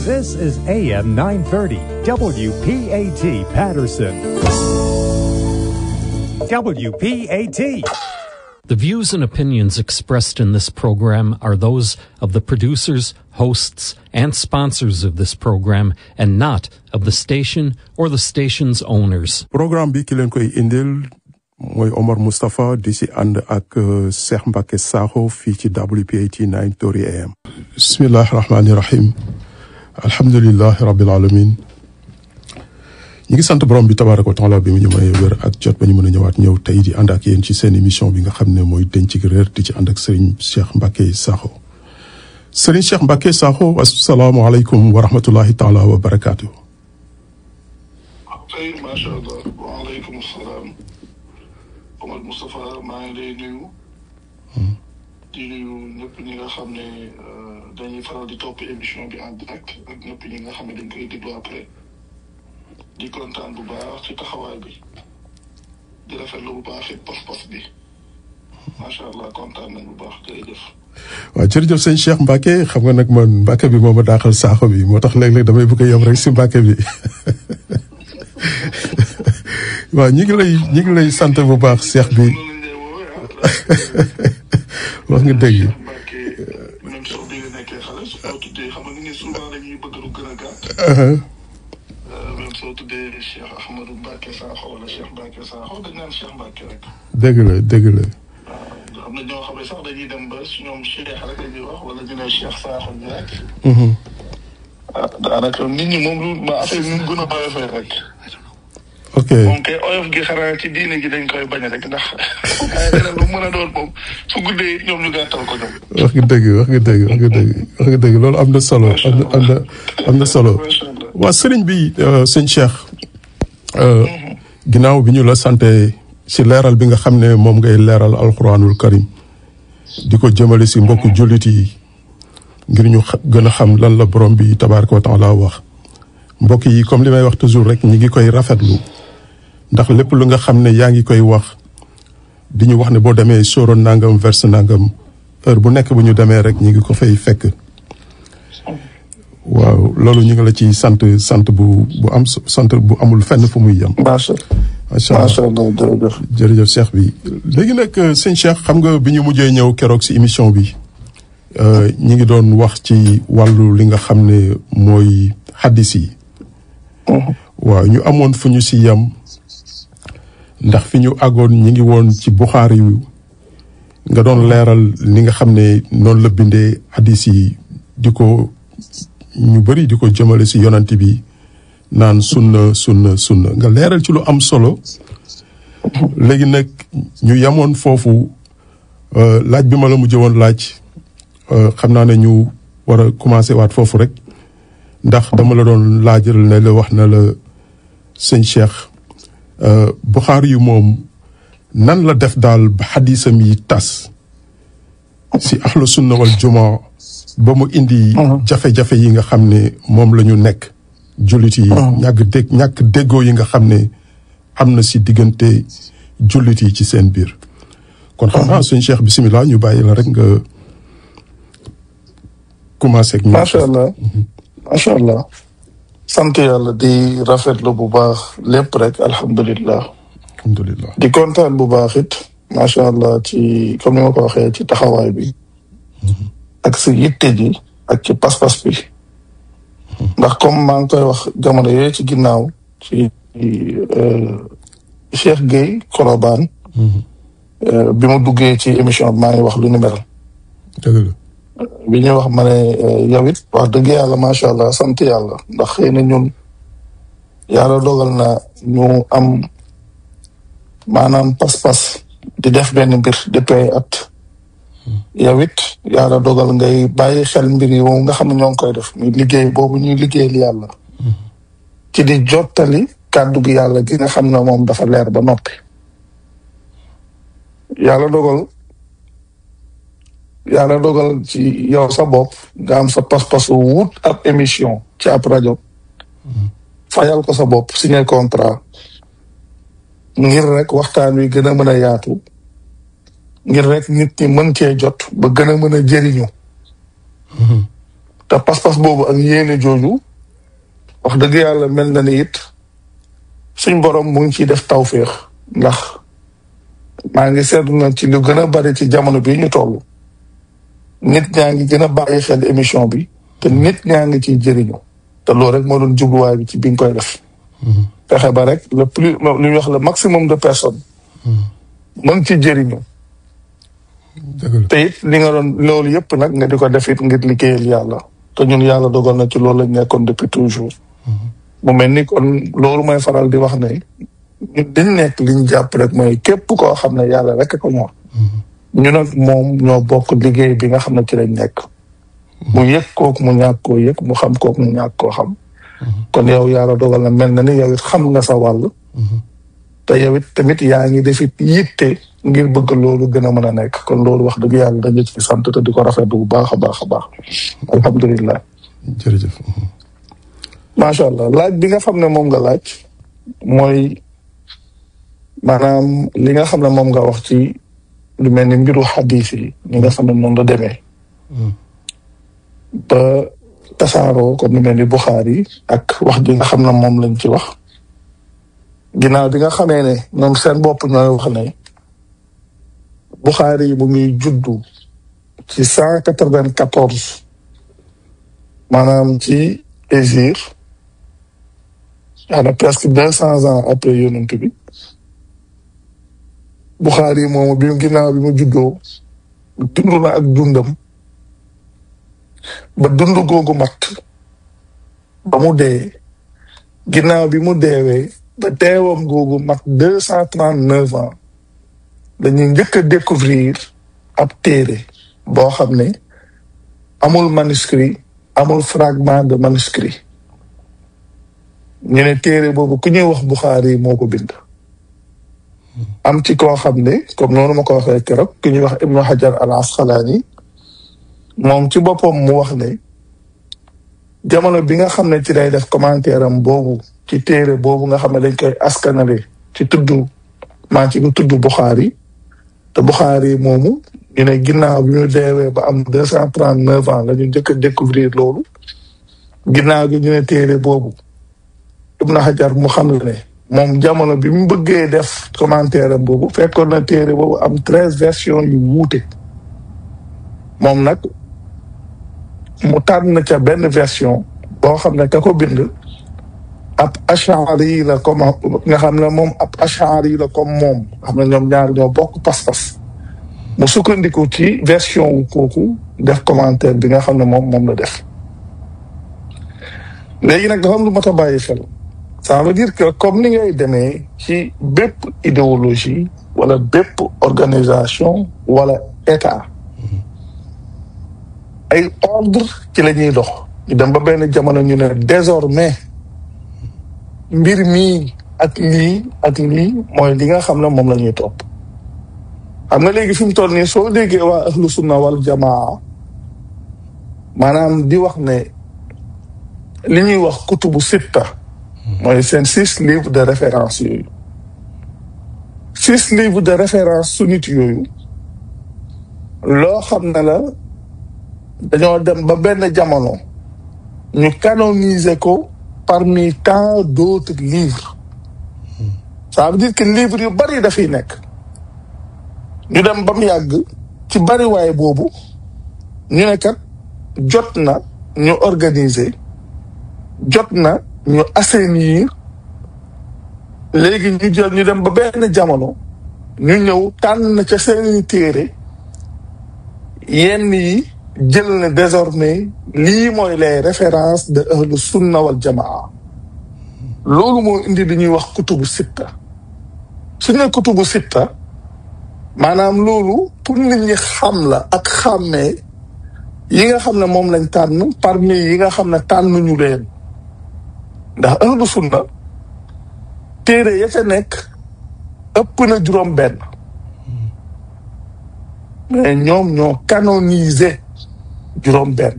This is AM 930, WPAT Patterson. WPAT. The views and opinions expressed in this program are those of the producers, hosts, and sponsors of this program, and not of the station or the station's owners. Programme bi ki leen koy indil mooy Omar Mustafa di si ànd ak Cheikh Mbacke Sakho fii ci WPAT 930 AM. Bismillahi rahmani rahim. Alhamdulillahi rabbil alamin. ñi ngi sant borom bi tabaraka wa taala bi mu ñu may wér ak jot ba ñu mën a ñëw tey di ànd ak yéen ci seen émission bi nga xam ne mooy denc gi réer di ci ànd ak Serigne Cheikh Mbacke Sakho. Serigne Cheikh Mbacke Sakho, assalaamu aleykum wa rahmatullahi taala wa barakaatu. Masha Allah, wa aleykum salaam. Omar Mustafa maa ngi lay nuyu. Di nuyu ñëpp ñi nga xam ne dañuy faral di topp émission bi en direct ak ñëpp ñi nga xam ne dañ koy déglu après. Di kontaan bu baax ci taxawaay bi di rafetlu bu baax it pas-pas bi macha allah kontaan nañ bu baax jërëjëf. waaw jërëjëf sëñ Cheikh Mbacke xam nga nag man Mbacke bi moo ma daaxal Sakho bi moo tax léeg-léeg damay bëgg a yem rek si Mbacke bi waaw ñi ngi lay sant bu baax Cheikh bi wax nga dëgg. même soo bi nga nekkee xale su ko tuddee xam nga ni souvent dañuy bëgg lu gën a gàtt. soo tuddee Cheikh Ahmadou Mbacke Sakho wala Cheikh Mbacke Sakho dañ naan Cheikh Mbacke rek. dëgg la. waaw am na ñoo xam ne sax dañuy dem ba ñoom Cheikh rek la ñuy wax wala ñu ne Cheikh Sakho ñu rek. Daanaka nit ñi moom lu ma affaire yi ñu gën a oyofee rek. ok moom kay oyof gi xanaa ci diine gi dañ koy bañ rek ndax ay dara lu mën a doon moom su guddee ñoom ñu gàttal ko ñoom. wax nga dëgg loolu am na solo am na solo. waa sëriñ bi sëñ Cheikh ginnaaw bi ñu la sante si leeral bi nga xam ne moom ngay leeral alquranul karim di ko jëmale si mbokku jullit yi ngir ñu gën a xam lan la borom bi tabaraka wa taala wax mbokk yi comme li may wax toujours rek ñi ngi koy rafetlu ndax lépp lu nga xam ne yaa ngi koy wax di ñu wax ne boo demee sóoro nangam verse nangam heure bu nekk bu ñu demee rek ñi ngi ko fay fekk. waaw loolu ñu ngi la ci sant bu amul fenn fu muy yem. macha allah jërëjëf Cheikh bi. léegi nag sëñ Cheikh xam nga bi ñu mujjee ñëw keroog si émission bi ñi ngi doon wax ci wàllu li nga xam ne mooy xaddis yi. waaw ñu amoon fu ñu si yem ndax fi ñu àggoon ñi ngi woon ci Buxaari yu nga doon leeral li nga xam ne noonu la bindee xaddis yi di ko. ñu bari di ko jëmale si yonent bi naan sunna nga leeral ci lu am solo léegi nag ñu yemoon foofu laaj bi ma la mujjee woon laaj xam naa ne ñu war a commencé waat foofu rek ndax dama la doon laajal ne la wax na la sëñ Cheikh Buxaari yu moom nan la def daal ba xadisam yi tas si ahlu sunna wal jumaa ba mu indi jafe-jafe yi nga xam ne moom la ñu nekk jullit yi ñàkk déggoo yi nga xam ne am na si diggante jullit yi ci seen biir kon xam naa suñu Cheikh bisimilah ñu bàyyi la rek nga commencé ak ñu macha allah sant yàlla di rafetlu bu baax lépp rek alhamdulilah di kontaan bu baax it macha allah ci comme ni ma ko waxee ci taxawaay bi ak si yitte ji ak ci pas-pas bi ndax comme maa ngi koy wax jamono yooyu ci ginnaaw ci Cheikh Gueye Colobane bi mu duggee ci émission bi maa ngi wax lu ni mel bi ñuy wax ma ne yow it wax dëgg yàlla macha allah sant yàlla ndax xëy na ñun yàlla dogal na ñu am maanaam pas-pas di def benn mbir depuis at yow it yàlla dogal ngay bàyyi xel mbir yi moom nga xam ne ñoo ngi koy def muy liggéey boobu ñuy liggéeyal yàlla ci di jottali kàddu gi yàlla gi nga xam ne moom dafa leer ba noppi yàlla dogal ci yow sa bopp nga am sa pas-pasu wut ab émission ci ab rajo fayal ko sa bopp signé contrat ngir rek waxtaan wi gën a mën a yaatu ngir rek nit ñi mën cee jot ba gën a mën a jëriñu te pas-pas boobu ak yéene jooju wax dëgg yàlla mel na ni it suñ borom mu ngi ciy def tawféex ndax maa ngi seetlu na ci lu gën a bari ci jamono bi ñu toll nit ñaa ngi gën a bàyyi xel émission bi te nit ñaa ngi ciy jëriñu te loolu rek moo doon jubluwaay bi ci bi nga koy def. fexe ba rek le plus lu ñuy wax le maximum de personnes. mën ci jëriñu. te it li nga doon loolu yëpp nag nga di ko def it ngir liggéeyal yàlla te ñun yàlla dogal na ci loolu lañ nekkoon depuis toujours. mu mel ni kon loolu mooy faral di wax ne ñun dañ nekk liñ jàpp rek mooy képp koo xam ne yàlla rek ko ñor. ñu nag moom ñoo bokk liggéey bi nga xam ne ci lañ nekk. mu yëg kooku mu ñàkk koo yëg mu xam kooku mu ñàkk koo xam. kon yow yàlla dogal na mel na ni yow it xam nga sa wàll. te yow it tamit yaa ngi def it yitte ngir bëgg loolu gën a mën a nekk kon loolu wax dëgg yàlla dañu ci sant te di ko rafetlu bu baax a baax a baax. alhamdulilah. jërëjëf. macha allah laaj bi nga xam ne moom nga laaj mooy maanaam li nga xam ne moom nga wax ci lu mel ni mbiru xadis yi ñi nga xam ne noonu la demee. ba tasaaroo comme lu mel ni Buxaari ak wax ji nga xam ne moom lañ ci wax. ginnaaw bi nga xamee ne ñoom seen bopp ñooy wax ne Buxaari bu muy juddu ci 194 maanaam ci Hégire yaana presque 200 ans après yonent bi Buxaari moomu bi ginnaaw bi mu juddoo dund na ak dundam ba dund googu mat ba mu dee ginnaaw bi mu deewee ba deewam googu mat 239 ans dañuy njëkk a découvrir ab téere boo xam ne amul manuscrit amul fragment de manuscrit ñu ne téere boobu ku ñuy wax Buxaari moo ko bind am ci koo xam ne comme noonu ma ko waxee keroog ku ñuy wax Ibnu Hajar al Asqalaani moom ci boppam mu wax ne jamono bi nga xam ne ci day def commentaire am boobu ci téere boobu nga xam ne dañ koy askanale ci tudd maa ci tudd Buxaari te Buxaari moomu ñu ne ginnaaw bi ñu deewee ba am 239 ans la ñu njëkk a découvrir loolu ginnaaw gi ñu ne téere boobu Ibnu Hajar mu xam ne moom jamono bi mu bëggee def commentaire am boobu fekkoon na téere boobu am 13 versions yu wuute moom nag mu tànn ca benn version boo xam ne ka ko bind ab ashari la comme nga xam ne moom ab ashari la comme moom xam ne ñoom ñaar ñoo bokk pas-pas mu sukkandiku ci version wu kooku def commentaire bi nga xam ne moom la def léegi nag dafa am lu mat a bàyyi xel ça veut dire que comme ni ngay demee ci bépp idéologie wala bépp organisation wala état ay ordre ci la ñuy dox ñu dem ba benn jamono ñu ne désormais mbir mii ak lii mooy li nga xam ne moom la ñuy topp xam nga léegi fi mu toll nii soo déggee waa ahlu sunna wal jamaa maanaam di wax ne li ñuy wax kutubu sitta mooy seen 6 livres de référence yooyu 6 livres de référence sunnite yooyu loo xam ne la dañoo dem ba benn jamono ñu canoniser ko parmi tant d'autres livres ça veut dire que livres yu bari dafay nekk ñu dem ba mu yàgg ci bariwaay boobu ñu ne kat jot na ñu organiser jot na ñu assainir léegi ñu dem ba benn jamono ñu ñëw tànn ca seeni téere yenn yi jël na désormais lii mooy les références de ahlu sunna wal jamaa loolu moo indi li ñuy wax kutubu sitta su ñu ne kutubu sitta maanaam loolu pour nit ñi xam la ak xàmmee yi nga xam ne moom lañ tànn parmi yi nga xam ne tànnuñu leen ndax ahlu sunna téere ya ca nekk ëpp na juróom-benn mais ñoom ñoo canoniser juróom-benn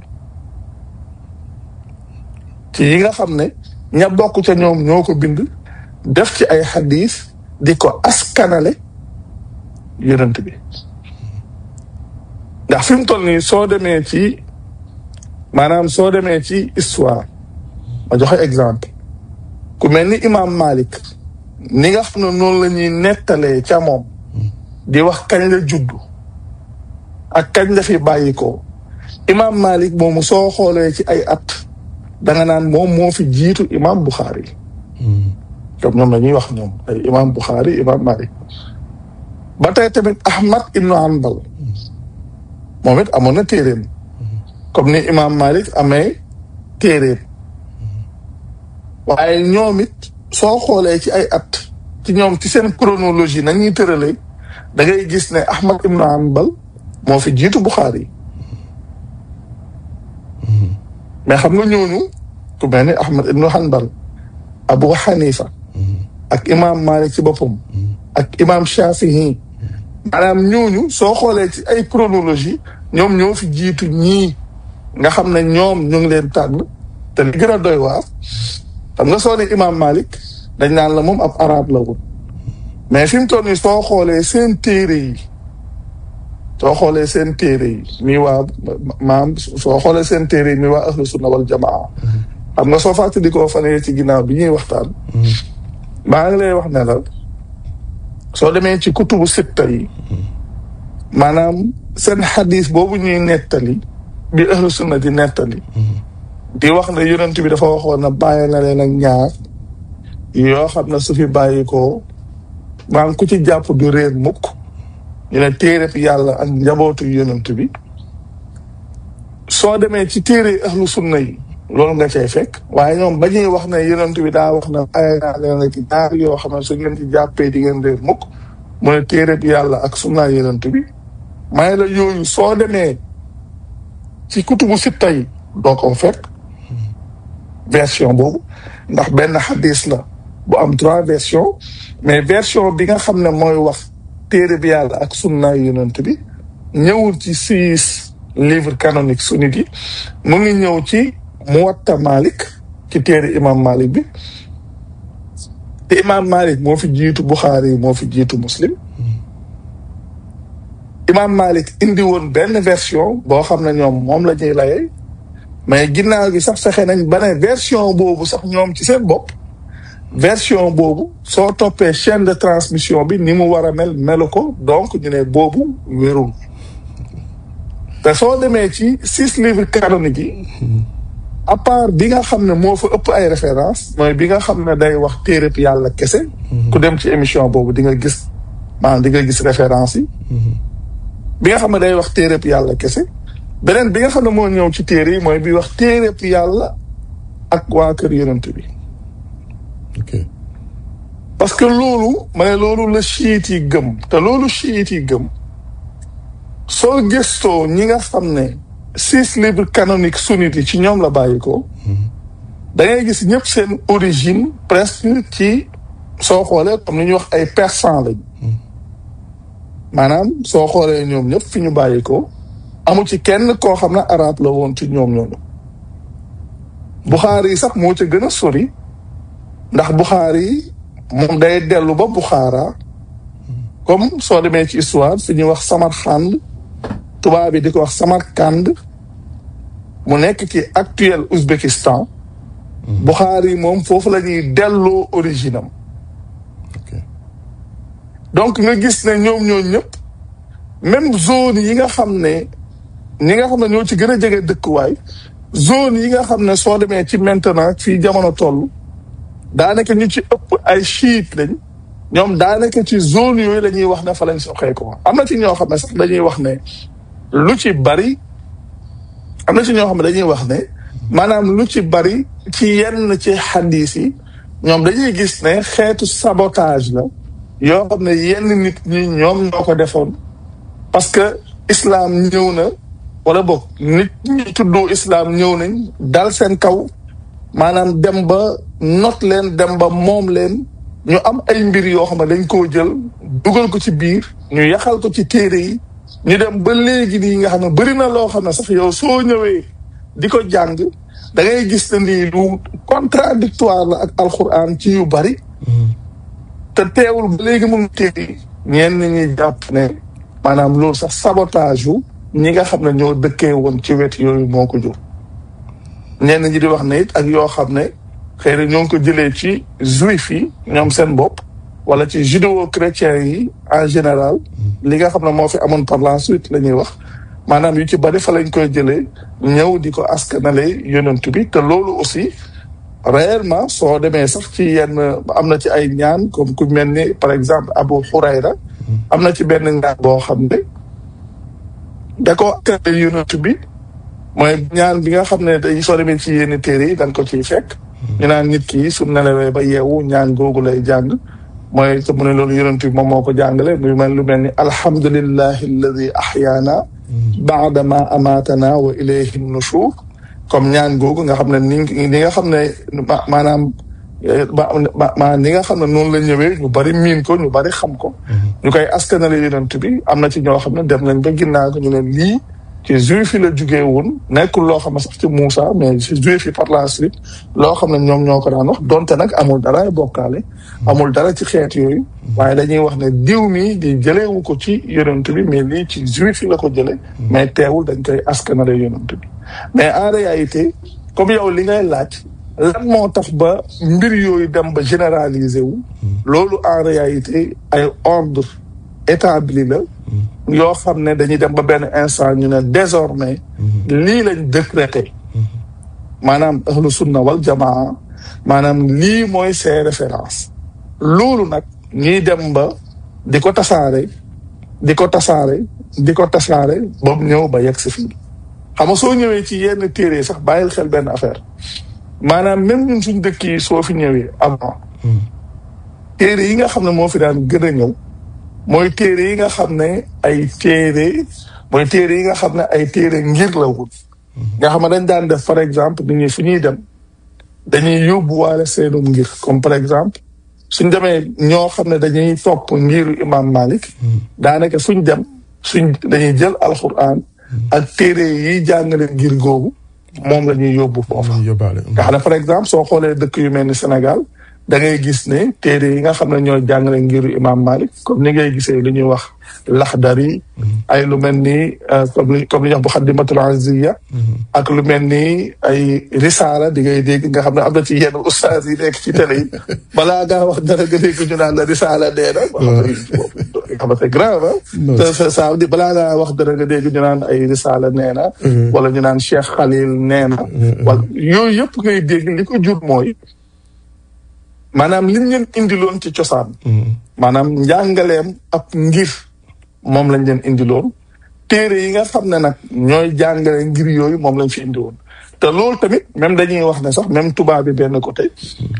ci yi nga xam ne ña bokk ca ñoom ñoo ko bind def ci ay xadis di ko askanale yonent bi ndax fi mu toll nii soo demee ci maanaam soo demee ci histoire ma joxe exemple ku mel ni imam Malik ni nga xam ne noonu la ñuy nettalee ca moom di wax kañ la juddu ak kañ la fi bàyyi ko imam Malik moomu soo xoolee ci ay at danga naan moom moo fi jiitu imam Bukhari comme ñoom la ñuy wax ñoom ay imam Bukhari imam Malik ba tey tamit Ahmad ibnu Hanbal moom it amoon na téeréem comme ni imam Malik amee téeréem waaye ñoom it soo xoolee ci ay at ci ñoom ci seen chronologie nañuy tëralee da ngay gis ne Ahmad ibnu Hanbal moo fi jiitu Bukhari mais xam nga ñooñu ku mel ni Ahmad ibnu Hanbal Abu Hanifa ak imam Malik ci boppam ak imam Shafihi maanaam ñooñu soo xoolee ci ay chronologie ñoom ñoo fi jiitu ñii nga xam ne ñoom ñu ngi leen tànn te li gën a doy waar xam nga soo ne imam Malik dañ naan la moom ab arab la woon mais fi mu toll nii soo xoolee seen téere yi mi waa soo xoolee seen téere yi mi waa ahlu sunna wal jamaa xam nga soo fàttalikoo fan yii ci ginnaaw bi ñuy waxtaan maa ngi lay wax ne la soo demee ci kutubu sitta yi maanaam seen xadis boobu ñuy nettali bi ahlu sunna di nettali di wax ne yonent bi dafa waxoon na bàyyi na leen ak ñaar yoo xam ne su fi bàyyi ko maanaam ku ci jàpp du réer mukk ñu ne téereb yàlla ak njabootu yonent bi soo demee ci téere ahlu sunna yi loolu nga cay fekk waaye ñoom ba ñuy wax ne yonent bi daa wax na bàyyi naa leen ak ñaar yoo xam ne su ngeen ci jàppee di ngeen réer mukk mu ne téereb yàlla ak sunna yonent bi may la yooyu soo demee ci kutubu sitta yi doo ko fekk version boobu ndax benn xadis la bu am 3 versions mais version bi nga xam ne mooy wax téere bi yàlla ak sunna yonent bi ñëwul ci 6 livres canoniques sunnite yi mu ngi ñëw ci Muwatta Malik ci téere imam Malik bi te imam Malik moo fi jiitu Bukhari moo fi jiitu Muslim imam Malik indi woon benn version boo xam ne ñoom moom la ñuy layee mais ginnaaw gi sax fexe nañ ba ne version boobu sax ñoom ci seen bopp version boobu soo toppee chaîne de transmission bi ni mu war a melu ko donc ñu ne boobu wérul te soo demee ci 6 livres canoniques yi à part bi nga xam ne moo fa ëpp ay référence mooy bi nga xam ne day wax téereb yàlla kese ku dem ci émission boobu di nga gis maanaam di nga gis référence yi bi nga xam ne day wax téereb yàlla kese beneen bi nga xam ne moo ñëw ci téere yi mooy bi wax téereb yàlla ak waa kër yonent bi parce que loolu ma ne loolu la chiite yi gëm te loolu chiite yi gëm soo gëstoo ñi nga xam ne 6 livres canoniques sunnites yi ci ñoom la bàyyi ko da ngay gis ñëpp seen origine presque ci soo xoolee comme ni ñuy wax ay persan lañ maanaam soo xoolee ñoom ñëpp fi ñu bàyyi ko amu ci kenn koo xam ne arab la woon ci ñoom ñooñu Bukhari yi sax moo ca gën a sori ndax Bukhari yi moom day dellu ba Bukhara comme soo demee ci histoire fi ñuy wax Samarkand tubaab bi di ko wax Samarkand mu nekk ci actuel Ouzbékistan Bukhari moom foofu la ñuy delloo origine am donc nga gis ne ñoom ñëpp même zone yi nga xam ne ñi nga xam ne ñoo ci gën a jege dëkkuwaay zone yi nga xam ne soo demee ci maintenant fii jamono toll daanaka ñu ci ëpp ay chiite lañ ñoom daanaka ci zone yooyu la ñuy wax ne fa lañ soxee ko am na ci ñoo xam ne sax dañuy wax ne lu ci bari am na ci ñoo xam ne dañuy wax ne maanaam lu ci bari ci yenn ci xadis yi ñoom dañuy gis ne xeetu sabotage la yoo xam ne yenn nit ñi ñoom ñoo ko defoon parce que islam ñëw na wala boog nit ñi tuddoo islam ñëw nañ dal seen kaw maanaam dem ba not leen dem ba moom leen ñu am ay mbir yoo xam ne dañ koo jël dugal ko ci biir ñu yaxal ko ci téere yi ñu dem ba léegi nii nga xam ne bëri na loo xam ne sax yow soo ñëwee di ko jàng da ngay gis ne nii lu contradictoire la ak alxuraan ci yu bari te teewul ba léegi mu ngi téere ñenn ñi jàpp ne maanaam loolu sax sabotage yu ñi nga xam ne ñoo dëkkee woon ci wet yooyu moo ko jur ñenn ñi di wax ne it ak yoo xam ne xëy na ñoo ngi ko jëlee ci juif yi ñoom seen bopp wala ci judéo-chrétiens yi en général li nga xam ne moo fi amoon par la suite la ñuy wax maanaam yu ci bari fa lañ koy jëlee ñëw di ko askanale yonent bi te loolu aussi réellement soo demee sax ci yenn am na ci ay ñaan comme ku mel ni par exemple Abu Hurayra am na ci benn ñaan boo xam ne da ko askanale yonent bi mooy ñaan bi nga xam ne day soo demee ci yenn téere yi da nga ko ciy fekk ñu naan nit ki su nelawee ba yeewu ñaan googu lay jàng mooy te mu ne loolu yonent bi moom moo ko jàngale lu mel ni alhamdulillahi alladi ahyaana baada ma amaatana wa ilayhi nushur comme ñaan googu nga xam ne ni nga xam ne maanaam ni nga xam ne noonu la ñëwee ñu bari miin ko ñu bari xam ko ñu koy askanale yonent bi am na ci ñoo xam ne dem nañ ba ginnaaw ko ñu ne lii ci juif yi la jugee woon nekkul loo xam ne sax ci Moussa mais ci juif yi par la suite loo xam ne ñoom ñoo ko daan wax donte nag amul dara bokkaale amul dara ci xeet yooyu waaye dañuy wax ne diw mi di jëleewu ko ci yonent bi mais lii ci juif yi la ko jële mais teewul dañ koy askanale yonent bi mais en réalité comme yow li ngay laaj lan moo tax ba mbir yooyu dem ba généraliser wu loolu en réalité ay ordre établi la yoo xam ne dañuy dem ba benn instant ñu ne désormais lii lañ décrété maanaam ahlu sunna wal jamaa maanaam lii mooy ses références loolu nag ñuy dem ba di ko tasaare ba mu ñëw ba yegg si fii xam nga soo ñëwee ci yenn téere sax bàyyil xel benn affaire maanaam même ñun suñ dëkk yi soo fi ñëwee avant téere yi nga xam ne moo fi daan gën a ñëw mooy téere yi nga xam ne ay téere ngir la wut nga xam ne dañ daan def par exemple nit ñi fu ñuy dem dañuy yóbbuwaale seenum ngir comme par exemple suñ demee ñoo xam ne dañuy topp ngiru imam Malik daanaka suñ dem dañuy jël alquran ak téere yi jàngale ngir googu moom la ñuy yóbbu foofa nga xam ne par exemple soo xoolee dëkk yu mel ni Sénégal da ngay gis ne téere yi nga xam ne ñooy jàngale ngiru imam Malik comme ni ngay gisee lu ñuy wax Laxdari ay lu mel ni comme li ñuy wax Muqaddimatul Azziya ak lu mel ni ay risaala di ngay dégg nga xam ne am na ci yenn ustaas yi nekk ci télé yi balaa ngaa wax dara nga dégg ñu naan la risaala nee na xam nga c'est grave ça di balaa ngaa wax dara nga dégg ñu naan ay risaala nee na wala ñu naan Cheikh Khalil nee na wala yooyu yëpp ngay dégg li ko jur mooy maanaam liñ leen indiloon ci cosaan maanaam njàngaleem ab ngir moom lañ leen indiloon téere yi nga xam ne nag ñooy jàngale ngir yooyu moom lañ fi indiwoon te loolu tamit même dañuy wax ne sax même tubaab bi benn côté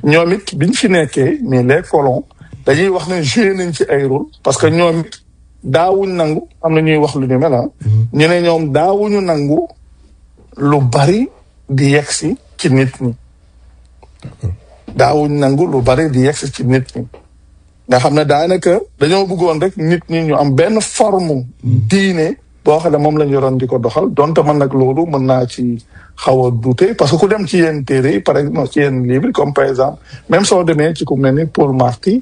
ñoom it biñ fi nekkee mais les colons dañuy wax ne joué nañ ci ay rôle parce que ñoom it daawuñ nangu am na ñuy wax lu ñu mel ñu ne ñoom daawuñu nangu lu bari di yegsi ci nit ñi daawuñ nangu lu bari di yegsi ci nit ñi nga xam ne daanaka dañoo bëggoon rek nit ñi ñu am benn forme diine boo xam ne moom lañ yoroon di ko doxal donte man nag loolu mën naa ci xaw a douter parce que ku dem ci yenn téere yi par exemple ci yenn livre comme par exemple même soo demee ci ku mel ni Paul Marty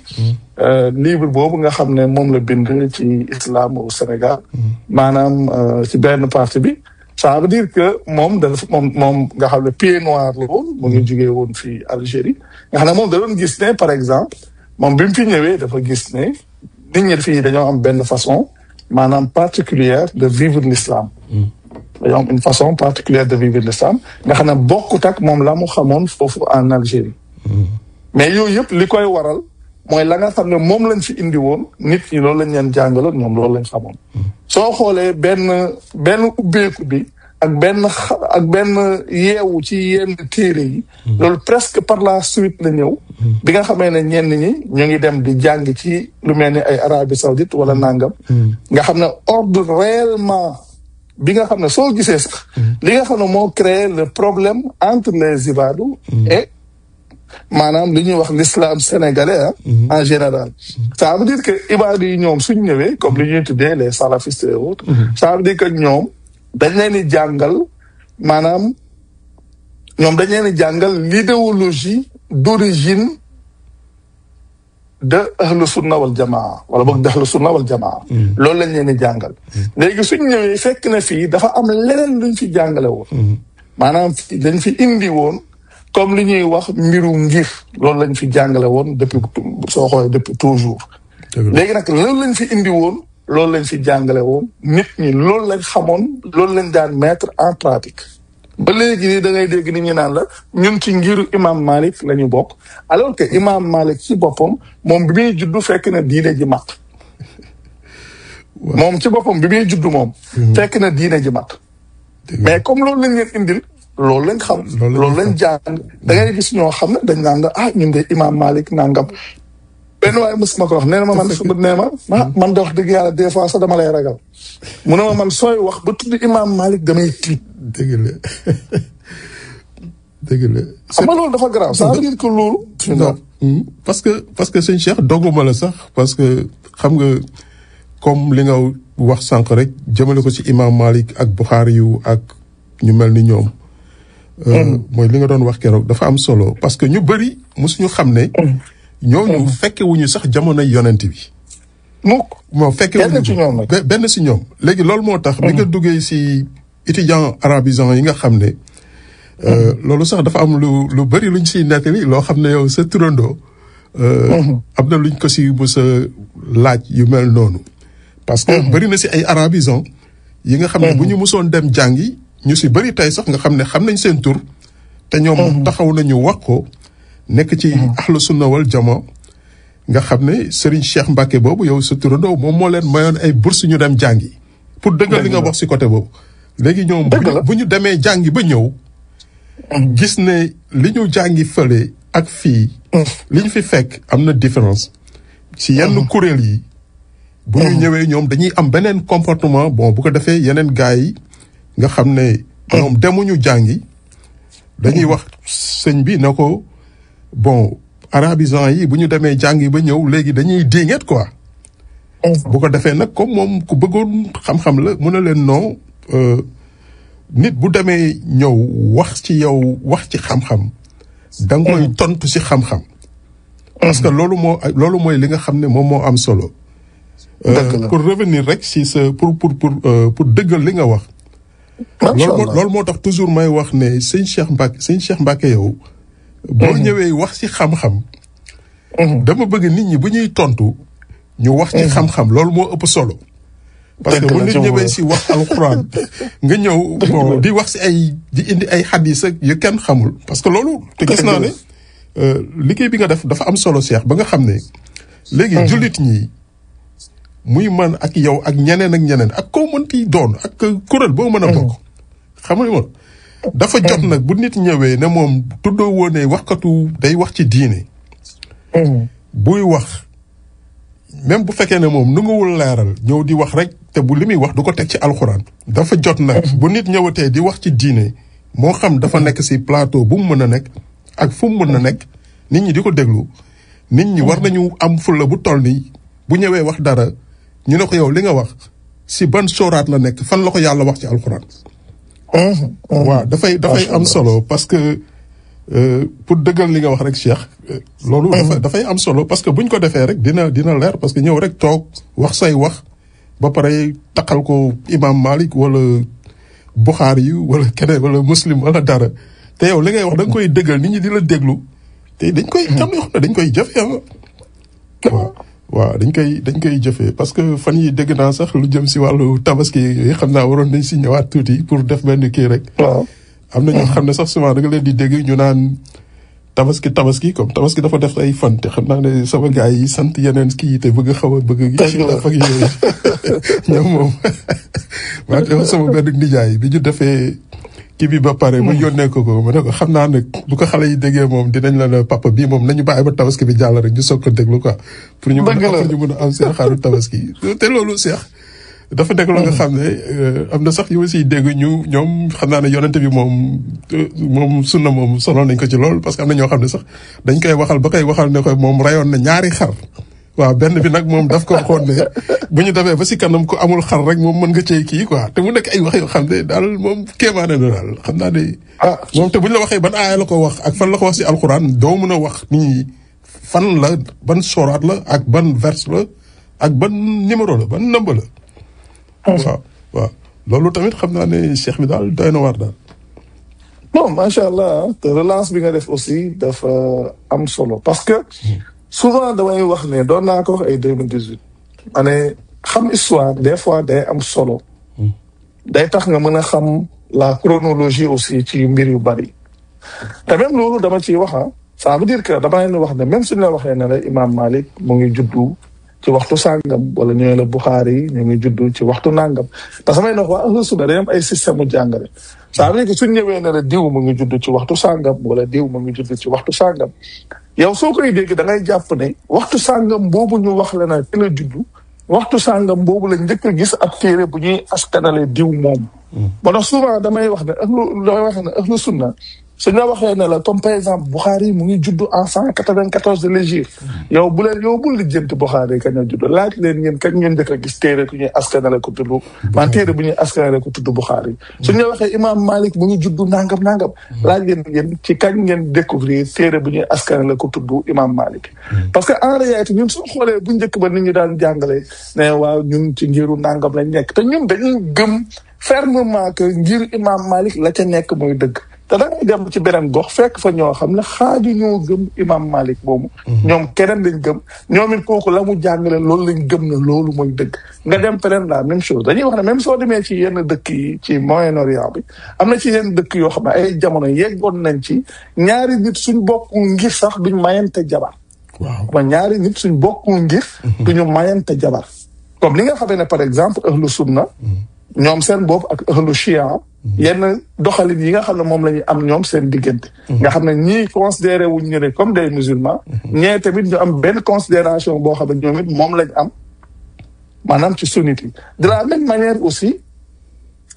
livre boobu nga xam ne moom la bind ci islam au Sénégal maanaam ci benn partie bi ça veut dire que moom nga xam ne pied noir la woon mu ngi jógee woon fii Algérie nga xam ne moom da doon gis ne par exemple moom bi mu fi ñëwee dafa gis ne nit ñi fii dañoo am benn façon maanaam particulière de vivre l'islam dañoo am une façon particulière de vivre l'islam nga xam ne bokkut ak moom la mu xamoon foofu en Algérie mais yooyu yëpp li koy waral mooy la nga xam ne moom lañ fi indi woon nit ñi loolu lañ leen jàngaloon ñoom loolu lañ xamoon soo xoolee benn ubbeeku bi ak benn yeewu ci yenn téere yi loolu presque par la suite la ñëw bi nga xamee ne ñenn ñi ñu ngi dem di jàng ci lu mel ni ay Arabie Saoudite wala nangam nga xam ne ordre réellement bi nga xam ne soo gisee sax li nga xam ne moo créé le problème entre les ibadou et maanaam li ñuy wax l'islam sénégalais en général ça veut dire que ibadou yi ñoom suñ ñëwee comme li ñuy tuddee les salafistes et autres ça veut dire que ñoom dañ leen di jàngal maanaam ñoom dañ leen di jàngal l'idéologie d'origine de ahlu sunna wal jamaa wala boog de ahlu sunna wal jamaa loolu lañ leen di jàngal léegi suñ ñëwee fekk na fii dafa am leneen luñ fi jàngale woon maanaam dañ fi indi woon comme li ñuy wax mbiru ngir loolu lañ fi jàngale woon depuis soo xoolee depuis toujours. léegi nag loolu lañ fi indi woon loolu lañ fi jàngale woon nit ñi loolu lañ xamoon loolu lañ daan mettre en pratique. ba léegi nii da ngay dégg nit ñi naan la ñun ci ngiru imam Malik la ñu bokk alors que imam Malik ci boppam moom bi muy juddu fekk na diine ji mat. moom ci boppam bi muy juddu moom. fekk na diine ji mat. mais comme loolu lañ leen indil loolu lañ xam. loolu lañ jàng da ngay gis ñoo xam ne dañ naan la ñun de imam Malik nangam. benn waaye mos ma ko wax nee na ma man man de wax dëgg yàlla des fois sax dama lay ragal. mu ne ma man sooy wax ba tudd imam Malik damay tiit. dëgg la dëgg la. xam nga loolu dafa grave ça veut dire que loolu. non parce que sëñ Cheikh dogguma la sax parce que xam nga comme li nga wax sànq rek jëmale ko ci imam Malik ak Bukhari yu ak ñu mel ni ñoom. mooy li nga doon wax keroog dafa am solo parce que ñu bëri mosuñu xam ne. ñooñu fekke wuñu sax jamonoy yonent bi. mukk moo fekke wuñu benn si ñoom. léegi loolu moo tax. bi nga duggee si étudiant arabisant yi nga xam ne. loolu sax dafa am lu bëri luñ siy nettali loo xam ne yow sa turandoo. am na luñ ko si bu sa laaj yu mel noonu. parce que bëri na si ay arabisant yi nga xam ne bu ñu musoon dem jàngi ñu si bëri tey sax nga xam ne xam nañ seen tur. te ñoom taxaw nañu wax ko. nekk ci ahlu sunna wal jama nga xam ne Serigne Cheikh Mbacke boobu yow sa turandoo moom moo leen mayoon ay bourse ñu dem jàngi. pour dëggal li nga wax si côté boobu. léegi ñoom bu ñu demee jàngi ba ñëw. gis ne li ñu jàngi fële ak fii. li ñu fi fekk am na différence. si yenn kuréel yi. bu ñu ñëwee ñoom dañuy am beneen comportement bon bu ko defee yeneen gars yi nga xam ne. ñoom demuñu jàngi. dañuy wax sëñ bi na ko. bon arabisant yi bu ñu demee jàngi ba ñëw léegi dañuy dinget quoi. bu ko defee nag comme moom ku bëggoon xam-xam la mu ne leen non nit bu demee ñëw wax ci yow wax ci xam-xam. da nga koy tontu si xam-xam. parce que loolu mooy li nga xam ne moom moo am solo. pour revenir rek si sa pour dëggal li nga wax. loolu moo tax toujours may wax ne sëñ Cheikh Mbacke yow. boo ñëwee wax ci xam-xam. dama bëgg nit ñi bu ñuy tontu. ñu wax ci xam-xam loolu moo ëpp solo. parce que bu nit ñëwee si wax alxuraan. nga ñëw bon di wax si di indi ay xadis ak yu kenn xamul. parce que loolu te gis naa ne. liggéey bi nga def dafa am solo Cheikh ba nga xam ne. léegi jullit ñi. muy man ak yow ak ñeneen ak koo mënti doon ak kuréel boo mën a bokk. xam nga moom. dafa jot nag bu nit ñëwee ne moom tuddoo woon ne waxkatu day wax ci diine. buy wax même bu fekkee ne moom nu nguwul leeral ñëw di wax rek te bu li muy wax du ko teg ci alxuraan. dafa jot nag bu nit ñëwatee di wax ci diine moo xam dafa nekk si plateau bu mu mën a nekk ak fu mu mën a nekk nit ñi di ko déglu. nit ñi war nañu am fulla bu toll nii bu ñëwee wax dara ñu ne ko yow li nga wax si ban sóoraat la nekk fan la ko yàlla wax ci alxuraan. waaw dafay am solo parce que pour dëggal li nga wax rek Cheikh. loolu dafay am solo parce que buñ ko defee rek dina leer parce que ñëw rek toog wax say wax ba pare taqal ko imam Malik wala Bukhari yu wala keneen wala muslim wala dara te yow li ngay wax da nga koy dëggal nit ñi di la déglu te dañ koy xam ne dañ koy jëfee waaw dañ koy jëfee parce que fan yi dégg naa sax lu jëm si wàllu tabaski yi xam naa waroon nañ si ñëwaat tuuti pour def benn kii rek. waaw am na ñoo xam ne sax souvent da nga leen di dégg ñu naan tabaski comme tabaski dafa def ay fan te xam naa ne sama gars yi sant yeneen kii te bëgg xaw a bëgg. dëgg la ak yooyu ñoom moom. maa sama benn nijaay bi ñu defee kii bi ba pare. mu yónnee ko ma ne ko xam naa nag bu ko xale yi déggee moom dinañ la ne papa bii moom nañu bàyyi ba tabaski bi jàll rek ñu soog ko déglu quoi. pour ñu mën a am seen xaru tabaski. te loolu Cheikh dafa nekk loo nga xam ne am na sax yu ma siy dégg ñoom xam naa ne yonente bi moom sunna moom sonal nañ ko ci lool parce que am na ñoo xam ne sax dañ koy waxal ba koy waxal ne ko moom rayoon na ñaari xar. waaw benn bi nag moom daf ko waxoon ne bu ñu demee ba si kanam ko amul xar rek moom mën nga cee kii quoi te mu nekk ay wax yoo xam ne daal moom kéemaane na daal xam naa ne. moom te bu ñu la waxee ban aaya la ko wax ak fan la ko wax si alxuraan doo mën a wax nit ñi fan la ban sooraat la ak ban verse la ak ban numéro la ban number la. waaw loolu tamit xam naa ne cheikh bi daal doy na war daal. non macha allah te relance bi nga def aussi dafa am solo parce que souvent damay wax ne doon naa ko wax ay 2018 ma ne xam histoire des fois day am solo day tax nga mën a xam la chronologie aussi ci mbir yu bari te même loolu dama ciy wax ça veut dire que dama leen wax ne même suñu la waxee ne la Imam Malik mu ngi juddu ci waxtu sàngam wala ñooy la Bukhari ñu ngi juddu ci waxtu nàngam parce que may wax waa ahlu sunna day am ay système mu jàngale ça veut dire que suñ ñëwee ne la diw mu ngi juddu ci waxtu sàngam wala diw mu ngi juddu ci waxtu sàngam yow soo koy dégg da ngay jàpp ne waxtu sàngam boobu ñu wax la na ci la juddu waxtu sàngam boobu la njëkk a gis ab téere bu ñuy askanale diw moom. moo tax souvent damay wax ne ahlu sunna suñ la waxee ne la comme par exemple Bukhari mu ngi juddu en 194 de l'hégire yow bul lijjanti Bukhari kañ la juddu laaj leen ngeen kañ ngeen njëkk a gis téere ku ñuy askanale ko tudd man téere bu ñuy askanale ko tudd Bukhari suñ la waxee Imam Malik mu ngi juddu nangam laaj leen ngeen ci kañ ngeen découvrir téere bu ñuy askanale ko tudd Imam Malik parce que en réalité ñun soo xoolee bu njëkk ba nit ñi daan jàngale ne waaw ñun ci ngiru nangam lañ nekk te ñun dañuy gëm fermement que ngir Imam Malik la ca nekk mooy dëgg te da ngay dem ci beneen gox fekk fa ñoo xam ne xaaju ñoo gëm Imam Malik boobu ñoom keneen lañ gëm ñoom it kooku la mu jàngale loolu lañ gëm ne loolu mooy dëgg nga dem feneen la même chose dañuy wax ne même soo demee ci yenn dëkk yi ci Moyen-Orient bi am na ci yenn dëkk yoo xam ne ay jamono yeggoon nañ ci ñaari nit suñ bokkul ngir sax duñ mayante jabar waaw ñaari nit suñ bokkul ngir duñu mayante jabar comme li nga xamee ne par exemple ahlu sunna ñoom seen bopp ak ahlu chia yenn doxalin yi nga xam ne moom la ñuy am ñoom seen diggante nga xam ne ñii considéré wuñ ñu ne comme des musulmans ñee tamit ñu am benn considération boo xam ne ñoom it moom lañ am maanaam ci sunnite yi de la même manière aussi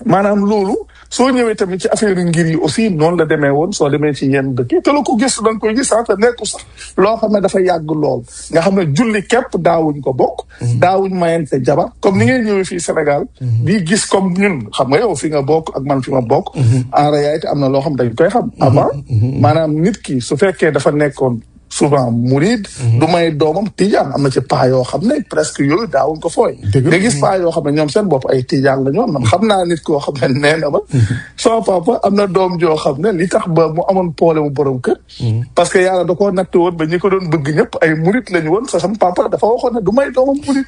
maanaam loolu soo ñëwee tamit ci affaire ngir yi aussi noonu la demee woon soo demee ci yenn dëkk yi te la ko gis da nga koy gis te nekku sax loo xam ne dafa yàgg lool nga xam ne julli képp daawuñ ko bokk daawuñ mayante jabar comme ni ngay ñëwee fii Sénégal di gis comme ñun xam nga yow fi nga bokk ak man fi ma bokk en réalité am na loo xam dañ koy xam avant maanaam nit ki su fekkee dafa nekkoon souvent murid du may doomam tijaan am na ci paa yoo xam ne presque yooyu daawuñ ko fooy nga gis paa yoo xam ne ñoom seen bopp ay tijaan la ñoom man xam naa nit koo xam ne nee na ma sama papa am na doom joo xam ne li tax ba mu amoon problème mu borom kër parce que yàlla da koo natt woon ba ñi ko doon bëgg ñëpp ay murid lañu woon sa sama papa dafa waxoon ne du may doomam murid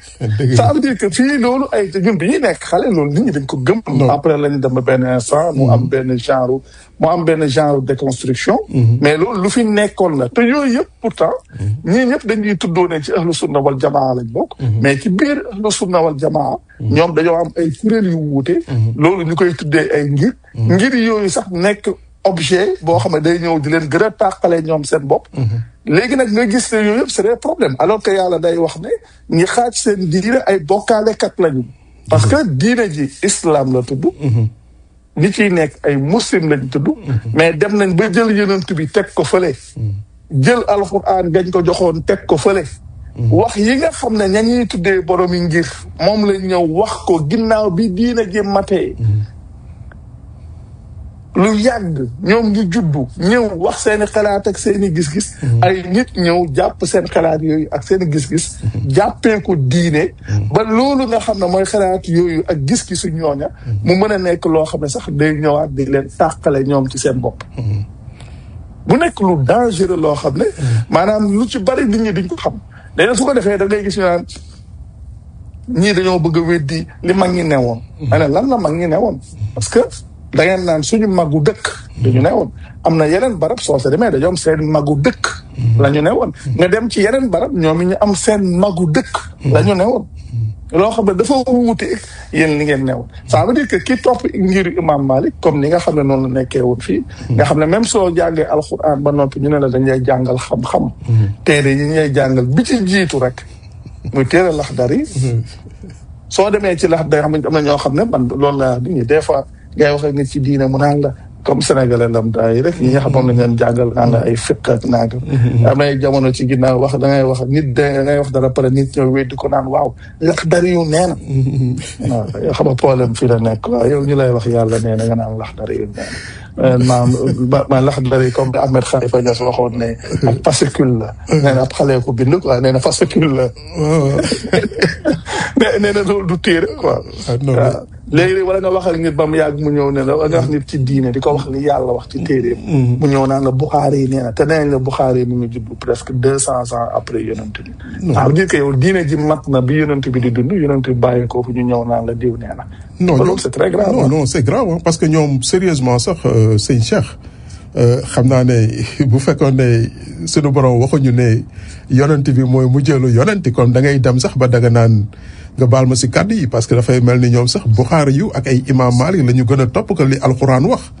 ça veut dire que fii loolu ay ñun bi ñuy nekk xale loolu nit ñi dañ ko gëm après lañu dem ba benn instant mu am benn genre déconstruction mais loolu lu fi nekkoon la te yooyu yëpp pourtant ñii ñëpp dañuy tuddoo ne ci ahlu sunna wal jamaa lañ bokk mais ci biir ahlu sunna wal jamaa ñoom dañoo am ay kuréel yu wuute loolu ñu koy tuddee ay ngir yooyu sax nekk objet boo xam ne day ñëw di leen gën a tàqale ñoom seen bopp léegi nag nga gis ne yooyu yëpp c'est des problèmes alors que yàlla day wax ne ñi xaaj seen diine ay bokkaalekat lañu parce que diine ji islam la tudd ñi ciy nekk ay muslim lañ tudd mais dem nañ ba jël yonent bi teg ko fële jël alxuraan gañ ko joxoon teg ko fële wax yi nga xam ne ña ñuy tuddee borom yi ngir moom lañ ñëw wax ko ginnaaw bi diina ji matee lu yàgg ñoom ñu juddu ñëw wax seeni xalaat ak seeni gis-gis ay nit ñëw jàpp seen xalaat yooyu ak seeni gis-gis jàppee ko diine ba loolu nga xam ne mooy xalaat yooyu ak gis-gisu ñooña mu mën a nekk loo xam ne sax day ñëwaat di leen tàqale ñoom ci seen bopp bu nekk lu dangereux loo xam ne maanaam lu ci bari nit ñi duñ ko xam léegi su ko defee da ngay gis ñu naan ñii dañoo bëgg a weddi li mag ñi newoon ma ne lan la mag ñi newoon parce que da ngeen naan suñu magu dëkk dañu newoon am na yeneen barab soo se demee dañoo am seen magu dëkk la ñu newoon nga dem ci yeneen barab ñoom ñu am seen magu dëkk la ñu newoon loo xam ne dafa wuute yéen li ngeen newoon ça veut dire que ki topp ngir Imam Malik comme ni nga xam ne noonu la nekkee woon fii nga xam ne même soo jàngee alxuraan ba noppi ñu ne la dañ lay jàngal xam-xam téere yi ñu lay jàngal bi ci jiitu rek muy téere Laxdari soo demee ci Laxdari xam ne am na ñoo xam ne man loolu la nit ñi des fois ngay wax ak nit ci diine mu naan la comme sénégalais lambda yi rek ñi nga xam moom lañ leen jàngal naan la ay fiq ak nangam am na ay jamono ci ginnaaw wax da ngay wax nit da ngay wax dara pare nit ñëw weddi ko naan waaw Laxdari yu nee na waaw yoo xam nga problème fii la nekk waaw yow ñu lay wax yàlla nee na nga naan Laxdari yu nee na ma Laxdari comme Ahmed Khalifa Niass waxoon ne ak fascicule la nee na ab xale ko bind quoi nee na fascicule la nee na loolu du téere quoi waaw léegi wala nga wax ak nit ba mu yàgg mu ñëw ne la wala nga wax nit ci diine di ko wax li yàlla wax ci téeréem mu ñëw naan la Buxaari yi nee na te nee nañ la Buxaari yi mu ngi juddu presque 200 ans après yonent bi ça veut dire que yow diine ji mat na bi yonent bi di dund yonent bi bàyyi ko fu ñu ñëw naan la diw nee na non loolu c'est très grave non c'est grave parce que ñoom sérieusement sax sëñ Cheikh xam naa ne bu fekkoon ne sunu borom waxuñu ne yonent bi mooy mujjeelu yonent kon da ngay dem sax ba daga naan nga baal ma si kàddu yi parce que dafay mel ni ñoom sax Buxaari yu ak ay imam Malik la ñu gën a topp que li alxuraan wax.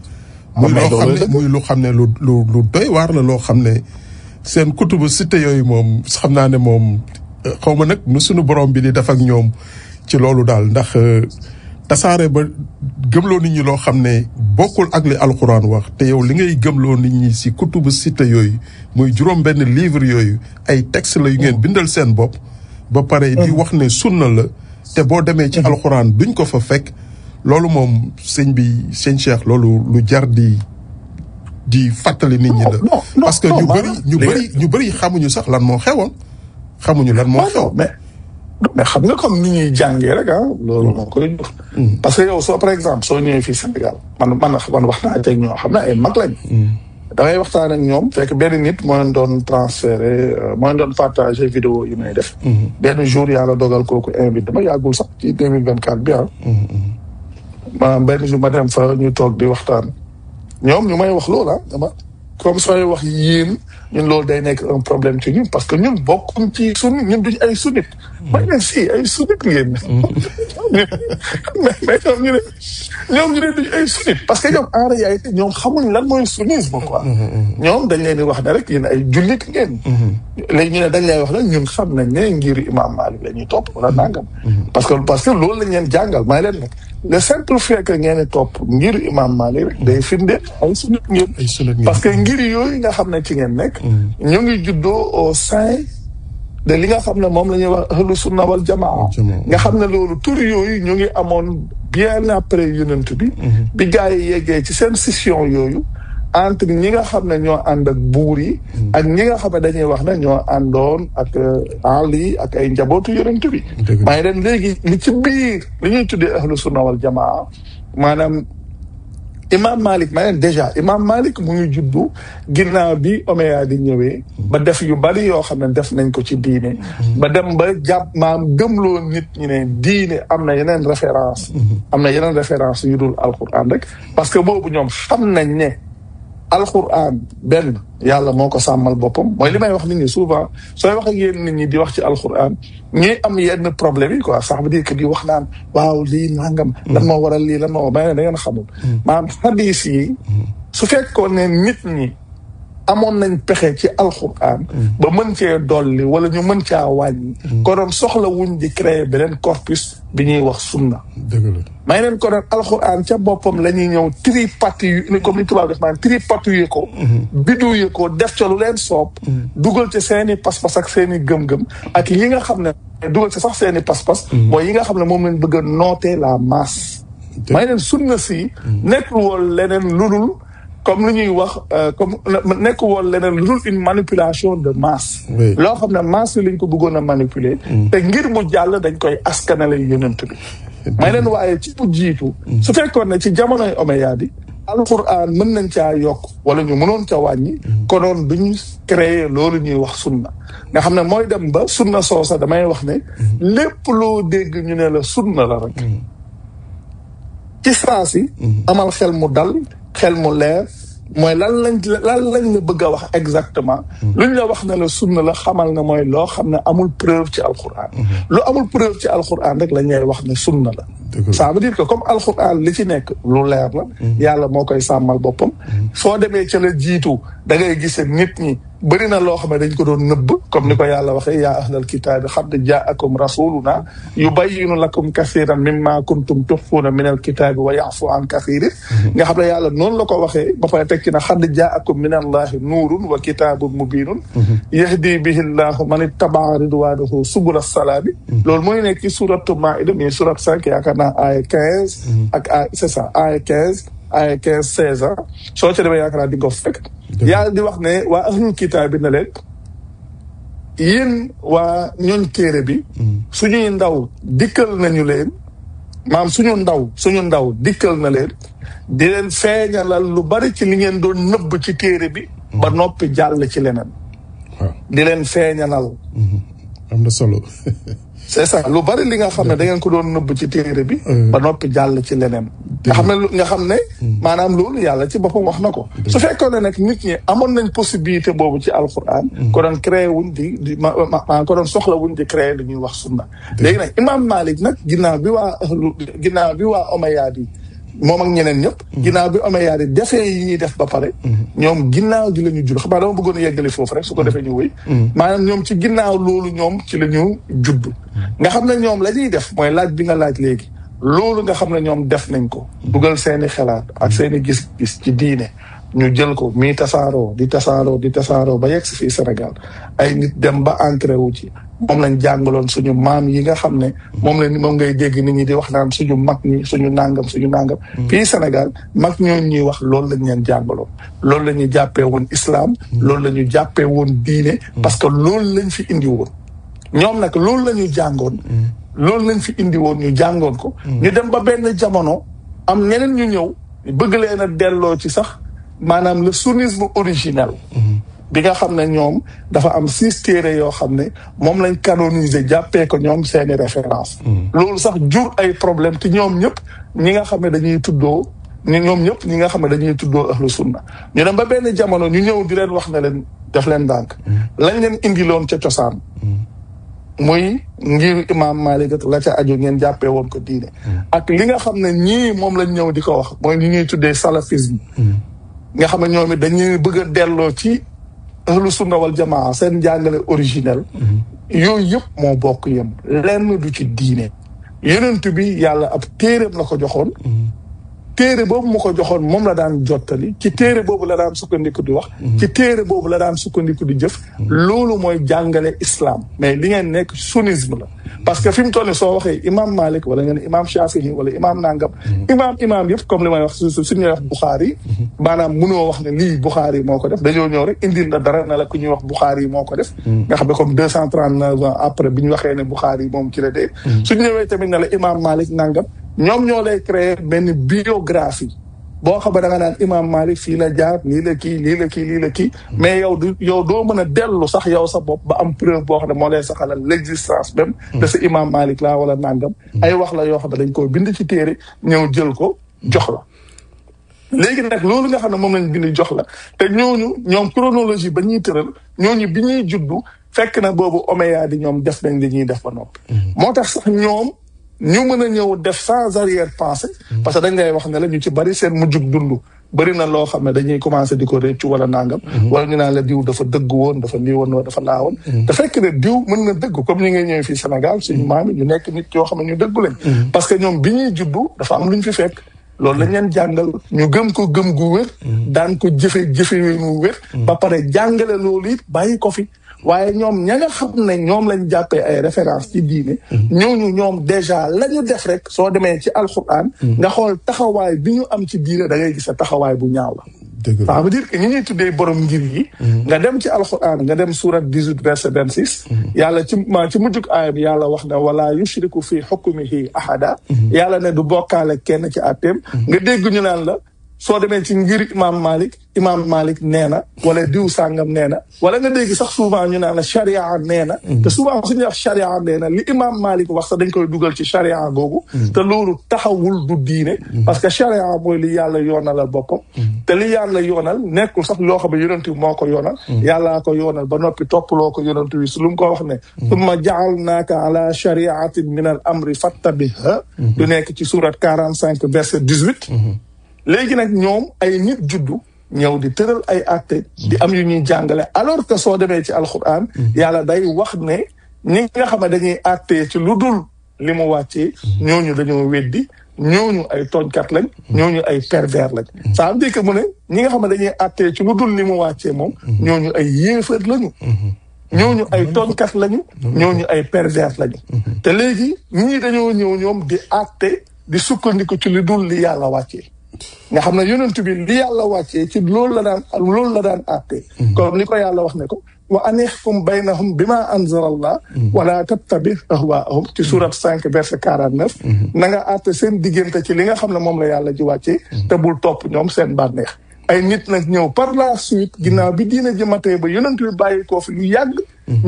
muy lu xam ne lu doy waar la loo xam ne seen kutubu sitte yooyu moom xam naa ne moom xaw ma nag nu sunu borom bi di def ak ñoom ci loolu daal ndax tasaare ba gëmloo nit ñi loo xam ne bokkul ak li alxuraan wax te yow li ngay gëmloo nit ñi si kutubu sitte yooyu muy juróom benn livre yooyu ay texte la yu ngeen bindal seen bopp. ba pare di wax ne sunna la te boo demee ci alxuraan duñ ko fa fekk loolu moom sëñ Cheikh loolu lu jar di fàttali nit ñi la parce que ñu bëri xamuñu sax lan moo xewoon xamuñu lan moo xew mais xam nga comme ni ñuy jàngee rek loolu moo koy jox parce que yow soo par exemple soo ñëwee fii Sénégal man wax naa teg ñoo xam ne ay mag lañ da ngay waxtaan ak ñoom fekk benn nit moo leen doon transféré moo leen doon partagé vidéo yi may def benn jour yàlla dogal kooku invité ma yàggul sax ci 2024 bi ma benn jour ma dem fa ñu toog di waxtaan ñoom ñu may wax loola dama comme sooy wax yéen ñun loolu day nekk un problème ci ñun parce que ñun bokkuñ ci sunni ñun duñ ay sunnit may ne si ay sunnit ngeen mais ñoom ñu ne duñ ay sunnit parce que ñoom en réalité ñoom xamuñ lan mooy sunnisme quoi ñoom dañ leen di wax ne rek yéen ay jullit ngeen léegi ñu ne dañ lay wax nag ñun xam nañ ne ngir imam Malik la ñuy topp wala nangam parce que loolu lañ leen jàngal may leen nag le simple fait que ngeen topp ngir imam Malik rek day firnde ay sunnit ngeen parce que ngir yooyu nga xam ne ci ngeen nekk ñu ngi juddoo au sein de li nga xam ne moom la ñuy wax ahlu sunna wal jamaa nga xam ne loolu tur yooyu ñu ngi amoon bien après yonent bi bi gars yi yeggee ci seen scission yooyu entre ñi nga xam ne ñoo ànd ak buur yi ak ñi nga xam ne dañuy wax ne ñoo àndoon ak Ali ak ay njabootu yonent bi maa ngi leen léegi li ci biir li ñuy tuddee ahlu sunna wal jamaa maanaam imam Malik ma leen déjà imam Malik mu ngi juddu ginnaaw bi Omeya di ñëwee ba def yu bari yoo xam ne def nañ ko ci diine ba dem ba jàpp maam gëmloo nit ñi ne diine am na yeneen référence yu dul alquran rek parce que boobu ñoom xam nañ ne alquran benn yàlla moo ko sàmmal boppam mooy li may wax nit ñi souvent sooy wax ak yéen nit ñi di wax ci alquran ñuy am yenn problème yi quoi ça veut dire que di wax naan waaw lii nangam lan moo waral lii lan moo may ne da ngeen xamul maanaam xadiis yi su fekkoon ne nit ñi amoon nañ pexe ci alquran ba mën cee dolli wala ñu mën caa wàññi konoon soxla wuñ di créer beneen corpus bi ñuy wax sunna may neen konoon alquran ca boppam la ñuy ñëw tripatouiller comme ni tubaab def maanaam tripatouiller ko bidouiller ko def ca lu leen soob dugal ci seeni pas-pas ak seeni gëm-gëm ak yi nga xam ne dugal ci sax seeni pas-pas mooy yi nga xam ne moom lañ bëgg a nooter la masse may neen sunna si nekkul woon leneen ludul comme lu ñuy wax comme nekk woon leneen lu dul une manipulation de masse loo xam ne masse lañ ko bëggoon a manipuler te ngir mu jàll dañ koy askanale yonent bi may leen waaye ci bu jiitu su fekkoon ne ci jamonoy Omeya bi alquran mën nañ caa yokk wala ñu mënoon ca wàññi konoon duñu créer loolu ñuy wax sunna nga xam ne mooy dem ba sunna soosa damay wax ne lépp loo dégg ñu ne la sunna la rek ci saa si amal xel mu dal xel mu leer mooy lan lañ la bëgg a wax exactement luñ la wax ne la sunna la xamal na mooy loo xam ne amul preuve ci alquran lu amul preuve ci alquran rek la ñuy wax ne sunna la ça veut dire que comme alquran li ci nekk lu leer la yàlla moo koy sàmmal boppam soo demee ca la jiitu da ngay gise nit ñi bëri na loo xam ne dañ ko doon nëbb comme ni ko yàlla waxee yaa ahlal kitaabi qad jaakum rasuluna yubayyinu lakum kathiran mimma kuntum tukhfuuna min al kitaabi wa ya'fu an kathirin nga xam ne yàlla noonu la ko waxee ba pare tekki na qad jaakum min allahi nuurun wa kitaabun mubiinun yahdi bihi llahu man ittabaa ridwaanahu subula salaami loolu mooy nekk ci suratu Maa'ida mais surat 5 yaakaar naa aaya 15 ak aaya c'est ça aaya 15 aaya 15 16 ans soo ca demee yaakaar naa di nga ko fekk yàlla di wax ne waa ahlul kitaab bi ne leen yéen waa ñooñ téere bi suñuy ndaw dikkal nañu leen maam suñu ndaw dikkal na leen di leen feeñalal lu bari ci li ngeen doon nëbb ci téere bi ba noppi jàll ci leneen di leen feeñalal am na solo c'est ça lu bari li nga xam ne da ngeen ko doon nëbb ci téere bi ba noppi jàll ci leneen nga xam ne maanaam loolu yàlla ci boppam wax na ko su fekkoon ne nag nit ñi amoon nañ possibilité boobu ci alquran ko doon créé wuñ ko doon soxla wuñ di créé li ñuy wax sunna léegi nag imam Malik nag ginnaaw bi waa Omeyyades yi moom ak ñeneen ñëpp ginnaaw bi Omeyyades yi defee yi ñuy def ba pare ñoom ginnaaw gi la ñu judd xam nga dama bëggoon a yeggali foofu rek su ko defee ñu wéy maanaam ñoom ci ginnaaw loolu ñoom ci la ñu judd nga xam ne ñoom la ñuy def mooy laaj bi nga laaj léegi loolu nga xam ne ñoom def nañ ko dugal seeni xalaat ak seeni gis-gis ci diine ñu jël ko mii tasaaroo di tasaaroo ba yegg si fii Sénégal ay nit dem ba ancré wu ci moom lañ jàngaloon suñu maam yi nga xam ne moom ngay dégg nit ñi di wax naan suñu mag ñi suñu nàngam fii Sénégal mag ñooñu ñuy wax loolu lañ leen jàngaloon loolu la ñu jàppee woon islam loolu la ñu jàppee woon diine parce que loolu lañ fi indi woon ñoom nag loolu la ñu jàngoon loolu lañ fi indi woon ñu jàngoon ko ñu dem ba benn jamono am ñeneen ñu ñëw bëgg leen a delloo ci sax maanaam le sunnisme originel bi nga xam ne ñoom dafa am 6 téere yoo xam ne moom lañ canoniser jàppee ko ñoom seeni référence loolu sax jur ay problème te ñoom ñëpp ñi nga xam ne dañuy tuddoo ahlu sunna ñu dem ba benn jamono ñu ñëw di leen wax ne leen def leen ndànk lañ leen indiloon ca cosaan muy ngir imam Malik la ca aju ngeen jàppee woon ko diine ak li nga xam ne ñii moom lañ ñëw di ko wax mooy ñu ñuy tuddee salafisme nga xam ne ñoom it dañuy bëgg a delloo ci ahlu sunna wal jamaa seen jàngale originel yooyu yëpp moo bokk yem lenn du ci diine yonent bi yàlla ab téereem la ko joxoon téere boobu mu ko joxoon moom la daan jottali ci téere boobu la daan sukkandiku di wax ci téere boobu la daan sukkandiku di jëf loolu mooy jàngale islam mais li ngeen nekk sunnisme la parce que fi mu toll soo waxee imam Malik wala nga ne imam Shafi'i wala imam nangam imam yëpp comme li may wax suñuy wax Bukhari maanaam mënoo wax ne lii Bukhari moo ko def dañoo ñëw rek indil la dara ne la ku ñuy wax Bukhari moo ko def nga xam ne comme 239 ans après bi ñu waxee ne Bukhari moom ci la dee suñu ñëwee tamit ne la imam Malik nangam ñoom ñoo lay créer benn biographie boo xam ne da nga naan imam Malik fii la jaar lii la kii mais yow doo mën a dellu sax yow sa bopp ba am preuve boo xam ne moo lay saxalal l'existence même de sa imam Malik la wala nangam ay wax la yoo xam ne dañ koo bind ci téere ñëw jël ko jox la léegi nag loolu nga xam ne moom lañ bind jox la te ñoom chronologie ba ñuy tëral ñooñu bi ñuy juddu fekk na boobu Omeyyades di ñoom def nañ li ñuy def ba noppi moo tax sax ñoom ñu mën a ñëw def sans arrière-pensée parce que dañ ngay wax ne la ñu ci bari seen mujjug dund bari na loo xam ne dañuy commencé di ko réccu wala nangam wala ñu naan la diw dafa dëgg woon dafa nii woon dafa laa woon te fekk ne diw mën na dëgg comme ñi ngay ñëwee fii Sénégal suñu maam yi ñu nekk nit yoo xam ne ñu dëggu lañ parce que ñoom bi ñuy juddu dafa am lu ñu fi fekk loolu lañ leen jàngal ñu gëm ko gëm gu wér daan ko jëfe mu wér ba pare jàngale loolu it bàyyi ko fi waaye ñoom ña nga xam ne ñoom lañ jàppee ay référence ci diine ñoom déjà la ñu def rek soo demee ci alxuraan nga xool taxawaay bi ñu am ci diine da ngay gis taxawaay bu ñaaw la ça veut dire que ñi ñuy tuddee borom ngir yi nga dem ci alxuraan nga dem surat 18 verset 26 yàlla ci mujjug aaya bi yàlla wax ne wala yushriku fi hukmihi ahada yàlla ne du bokkaale kenn ci àtteem nga dégg ñu naan la soo demee ci ngir imam Malik nee na wala diw sàngam nee na wala nga dégg sax souvent ñu naan la charia nee na te souvent suñuy wax charia nee na li imam Malik wax sax dañ koy dugal ci charia googu te loolu taxawul du diine parce que charia mooy li yàlla yoonalal boppam te li yàlla yoonal nekkul sax loo xam ne yonent bi moo ko yoonal yàllaa ko yoonal ba noppi toppaloo ko yonent bi su lu mu ko wax ne summa ja'alnaaka ala shari'atin min al amri fattabiha du nekk ci surat 45 verset 18 léegi nag ñoom ay nit juddu ñëw di tëral ay àtte di am yu ñuy jàngale alors que soo demee ci alxuraan yàlla day wax ne ñi nga xam ne dañuy àttee ci lu dul li mu wàccee ñooñu dañoo weddi ñooñu ay tooñkat lañ ñooñu ay pervers lañ ça veut dire que mu ne ñi nga xam ne dañuy àttee ci lu dul li mu wàccee moom ñooñu ay yéefar lañu ñooñu ay tooñkat lañu ñooñu ay pervers lañu te léegi ñii dañoo ñëw ñoom di àtte di sukkandiku ci lu dul li yàlla wàccee nga xam ne yonent bi li yàlla wàccee ci loolu la daan àtte comme ni ko yàlla wax ne ko wa anihkum baynahum bima anzala Allah wala tattabi ahwaahum ci sourate 5 verset 49 na nga àtte seen diggante ci li nga xam ne moom la yàlla ji wàcce te bul topp ñoom seen bànneex ay nit nag ñëw par la suite ginnaaw bi diine ji matee ba yonent bi bàyyi koo fi lu yàgg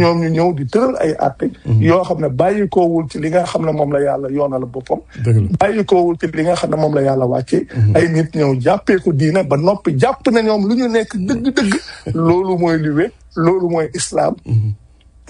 ñoom ñu ñëw di tëral ay àtte yoo xam ne bàyyi koowul ci li nga xam ne moom la yàlla yoonal boppam bàyyi koowul ci li nga xam ne moom la yàlla wàcce ay nit ñëw jàppee ko diine ba noppi jàpp na ñoom lu ñu nekk dëgg-dëgg loolu mooy li wér loolu mooy islam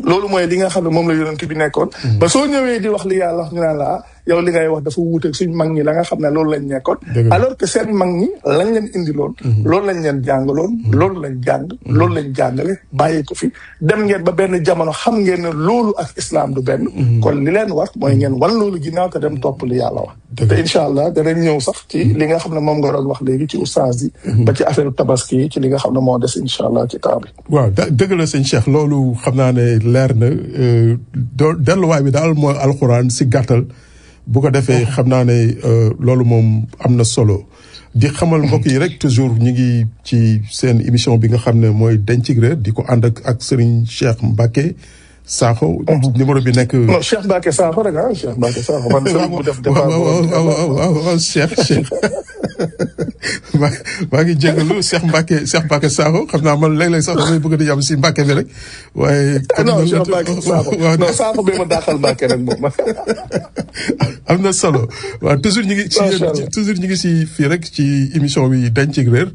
loolu mooy li nga xam ne moom la yonent bi nekkoon ba soo ñëwee di wax li yàlla wax ñu naan la yow li ngay wax dafa wuuteeg suñ mag ñi la nga xam ne loolu lañ nekkoon alors que seen mag ñi lañ leen indiloon loolu lañ leen jàngaloon loolu lañ jàng loolu lañ jàngale bàyyi ko fi dem ngeen ba benn jamono xam ngeen ne loolu ak islam du benn kon li leen war mooy ngeen wan loolu ginnaaw te dem topp li yàlla wax te incha allah danañ ñëw sax ci li nga xam ne moom nga doon wax léegi ci oustaz yi ba ci affaire tabaski yi ci li nga xam ne moo des incha allah ci temps bi waaw dëgg la sëñ Cheikh loolu xam naa ne leer na delluwaay bi daal mooy alxuraan si gàttal bu ko defee xam naa ne loolu moom am na solo di xamal mbokk yi rek toujours ñu ngi ci seen émission bi nga xam ne mooy Dencik Réer di ko ànd ak Serigne Cheikh Mbacké Sakho numéro bi nekk. non Cheikh Mbacké Sakho rek ah Cheikh Mbacké Sakho man Serigne bu def waaw Cheikh maa ngi jégalu Cheikh Mbacké Sakho xam naa man léeg-léeg sax damay bëgg di yam si Mbacké bi rek waaye. non Cheikh Mbacké Sakho non Sakho bi ma daaxal Mbacké rek moom. am na solo waaw toujours ñu ngi si fii rek ci émission bi Dencik Réer.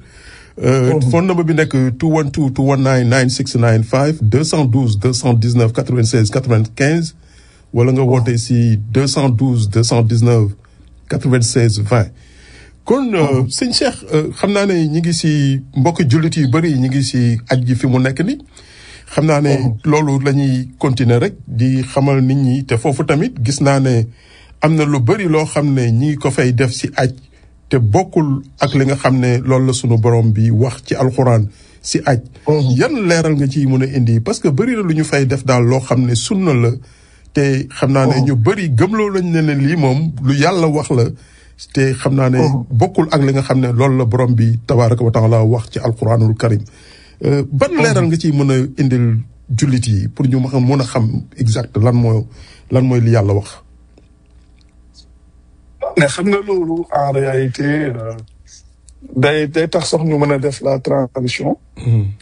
phone number bi nekk 212 219 9695 212 219 96 95 wala nga woote si 212 219 96 20. kon sëñ Cheikh xam naa ne ñi ngi si mbokki jullit yu bëri ñi ngi si aj gi fi mu nekk ni xam naa ne loolu la ñuy continuer rek di xamal nit ñi te foofu tamit gis naa ne am na lu bëri loo xam ne ñi ko fay def si aj te bokkul ak li nga xam ne loolu la sunu borom bi wax ci alxuraan si aj yan leeral nga ciy mën a indi parce que bëri na lu ñu fay def daal loo xam ne sunna la te xam naa ne ñu bëri gëmloo lañ ne lii moom lu yàlla wax la te xam naa ne bokkul ak li nga xam ne loolu la borom bi tabaaraka wa taala wax ci alxuraanul karim ban leeral nga ciy mën a indil jullit yi pour ñu mën a xam exact lan mooy li yàlla wax. mais xam nga loolu en réalité day tax sax ñu mën a def la transition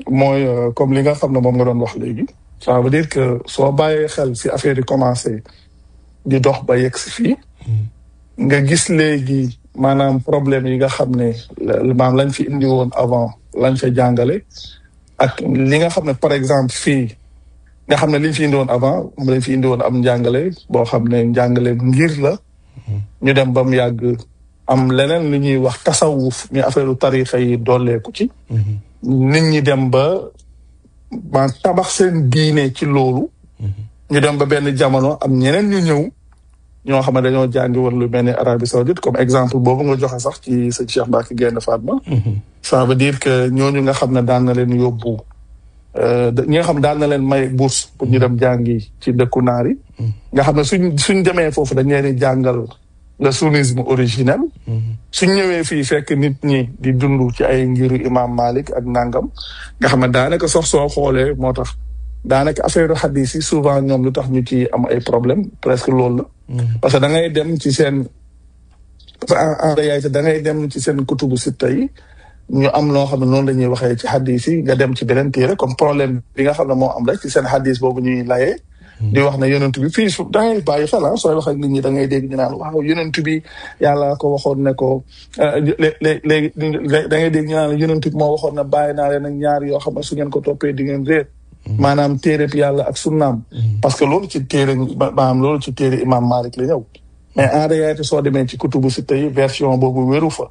mooy comme li nga xam ne moom nga doon wax léegi ça veut dire que soo bàyyee xel si affaire yi commencé di dox ba yegg si fii nga gis léegi maanaam problème yi nga xam ne maanaam lañ fi indi woon avant lañ fa jàngale ak li nga xam ne par exemple fii nga xam ne liñ fi indi woon avant moom lañ fi indi woon am njàngale boo xam ne njàngale ngir la ñu dem ba mu yàgg am leneen lu ñuy wax tasawuf ñu affaire tarixa yi dooleeku ci nit ñi dem ba tabax seen diine ci loolu ñu dem ba benn jamono am ñeneen ñu ñëw ñoo xam ne dañoo jàngi woon lu mel ni Arabie Saoudite comme exemple boobu nga joxe sax ci sëñ Cheikh Mbacké Gaïndé Fatma ça veut dire que ñooñu nga xam ne daan na leen yóbbu ñi nga xam daan na leen may bourse pour ñu dem jàngi ci dëkku naar yi nga xam ne suñ demee foofu dañ leen di jàngal le sunnisme originel suñ ñëwee fii fekk nit ñi di dund ci ay ngiru imam Malik ak nangam nga xam ne daanaka sax soo xoolee moo tax daanaka affaire hadis yi souvent ñoom lu tax ñu ci am ay problème presque loolu la parce que da ngay dem ci seen en réalité da ngay dem ci seen kutubu sitta yi ñu am loo xam ne noonu la ñuy waxee ci hadis yi nga dem ci beneen téere comme problème bi nga xam ne moo am rek ci seen hadis boobu ñuy layee di wax ne yonent bi fii da ngay bàyyi xel sooy wax ak nit ñi da ngay dégg ñu naan waaw yonent bi yàlla ko waxoon ne ko léegi da ngay dégg ñu naan yonent bi moo waxoon ne bàyyi naa leen ak ñaar yoo xam ne su ngeen ko toppee di ngeen réer maanaam téere bi yàlla ak sunnaam parce que loolu ci téere maanaam loolu ci téere imam Malik la ñëw mais en réalité soo demee ci kutubu sitta yi version boobu wéru fa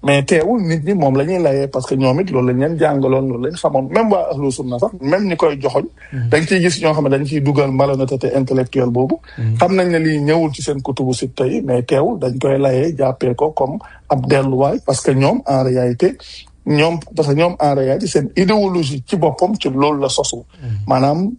mais teewul nit ñi moom la ñuy layee parce que ñoom it loolu lañ leen jàngaloon loolu lañ xamoon même waa ahlu sunna sax même ñi koy joxoñ dañ ciy gis ñoo xam ne dañ ciy dugal malhonnêteté intellectuelle boobu xam nañ ne lii ñëwul ci seen kutubu sitta yi mais teewul dañ koy layee jàppee ko comme ab delluwaay parce que ñoom en réalité seen idéologie ci boppam ci loolu la sosu maanaam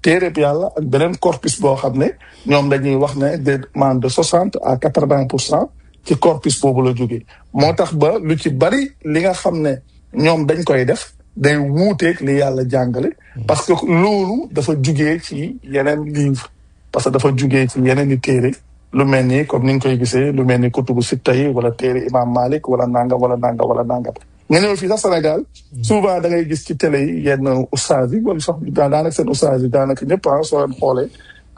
téereb yàlla ak beneen corpus boo xam ne ñoom dañuy wax ne de 60 à 80% ci corpus boobu la jógee moo tax ba lu ci bari li nga xam ne ñoom dañ koy def day wuuteeg li yàlla jàngale parce que loolu dafa jugee ci yeneen livre parce que dafa jugee ci yeneen i téere lu mel ni comme ni nga koy gisee lu mel ni kutubu sitta yi wala téere imam Malik wala nangam wala nangam wala nangam nga ñëw fii sax Sénégal souvent da ngay gis ci télé yi yenn oustaz yi wala sax daanaka seen oustaz yi daanaka ñëpp soo leen xoolee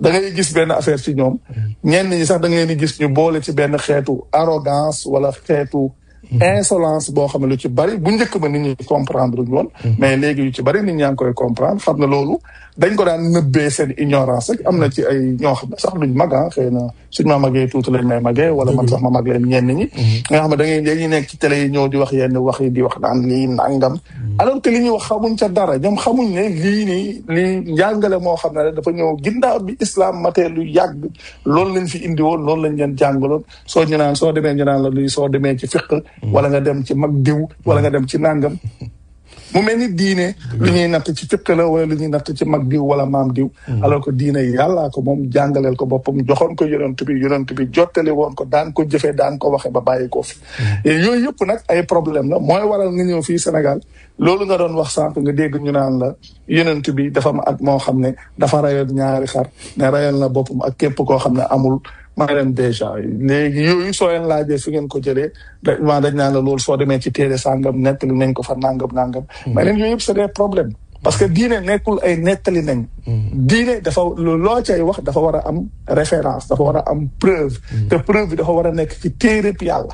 da ngay gis benn affaire ci ñoom ñenn ñi sax da ngay ni gis ñu boole ci benn xeetu arrogance wala xeetu insolence boo xam ne lu ci bari bu njëkk ba nit ñi comprendre ñu woon mais léegi yu ci bari nit ñaa ngi koy comprendre xam ne loolu dañ ko daan nëbbee seen ignorance rek am na ci ay ñoo xam ne sax luñ mag xëy na suñ ma magee tuuti lañ may magee wala man sax ma mag leen ñenn ñi nga xam ne da ngay léegi nekk ci télé yi ñëw di wax yenn wax yi di wax naan lii nangam alors que li ñuy wax xamuñ ca dara ñoom xamuñ ne lii nii lii njàngale moo xam ne dafa ñëw ginnaaw bi islam matee lu yàgg loolu lañ fi indi woon loolu lañ leen jàngaloon soo ñu naan soo demee ñu naan la luy soo demee ci fiqh wala nga dem ci mag diw wala nga dem ci nangam mu mel ni diine lu ñuy natt ci fiqh la wala lu ñuy natt ci mag diw wala maam diw alors que diine yàllaa ko moom jàngaleel ko boppam joxoon ko yonent bi jottali woon ko daan ko jëfee daan ko waxe ba bàyyi ko fi yooyu yëpp nag ay problème la mooy waral nga ñëw fii Sénégal loolu nga doon wax sànq nga dégg ñu naan la yonent bi dafa am at moo xam ne dafa rayoon ñaari xar ne rayal na boppam ak képp koo xam ne amul maa leen dèjà léegi yooyu soo leen laajee fi ngeen ko jëlee dañ naan la loolu soo demee ci téere sàngam nettali nañ ko fa nangam maa leen yooyu yëpp c'est des problèmes parce que diine nekkul ay nettali nañ diine dafa loo cay wax dafa war a am référence dafa war a am preuve te preuve bi dafa war a nekk ci téereb yàlla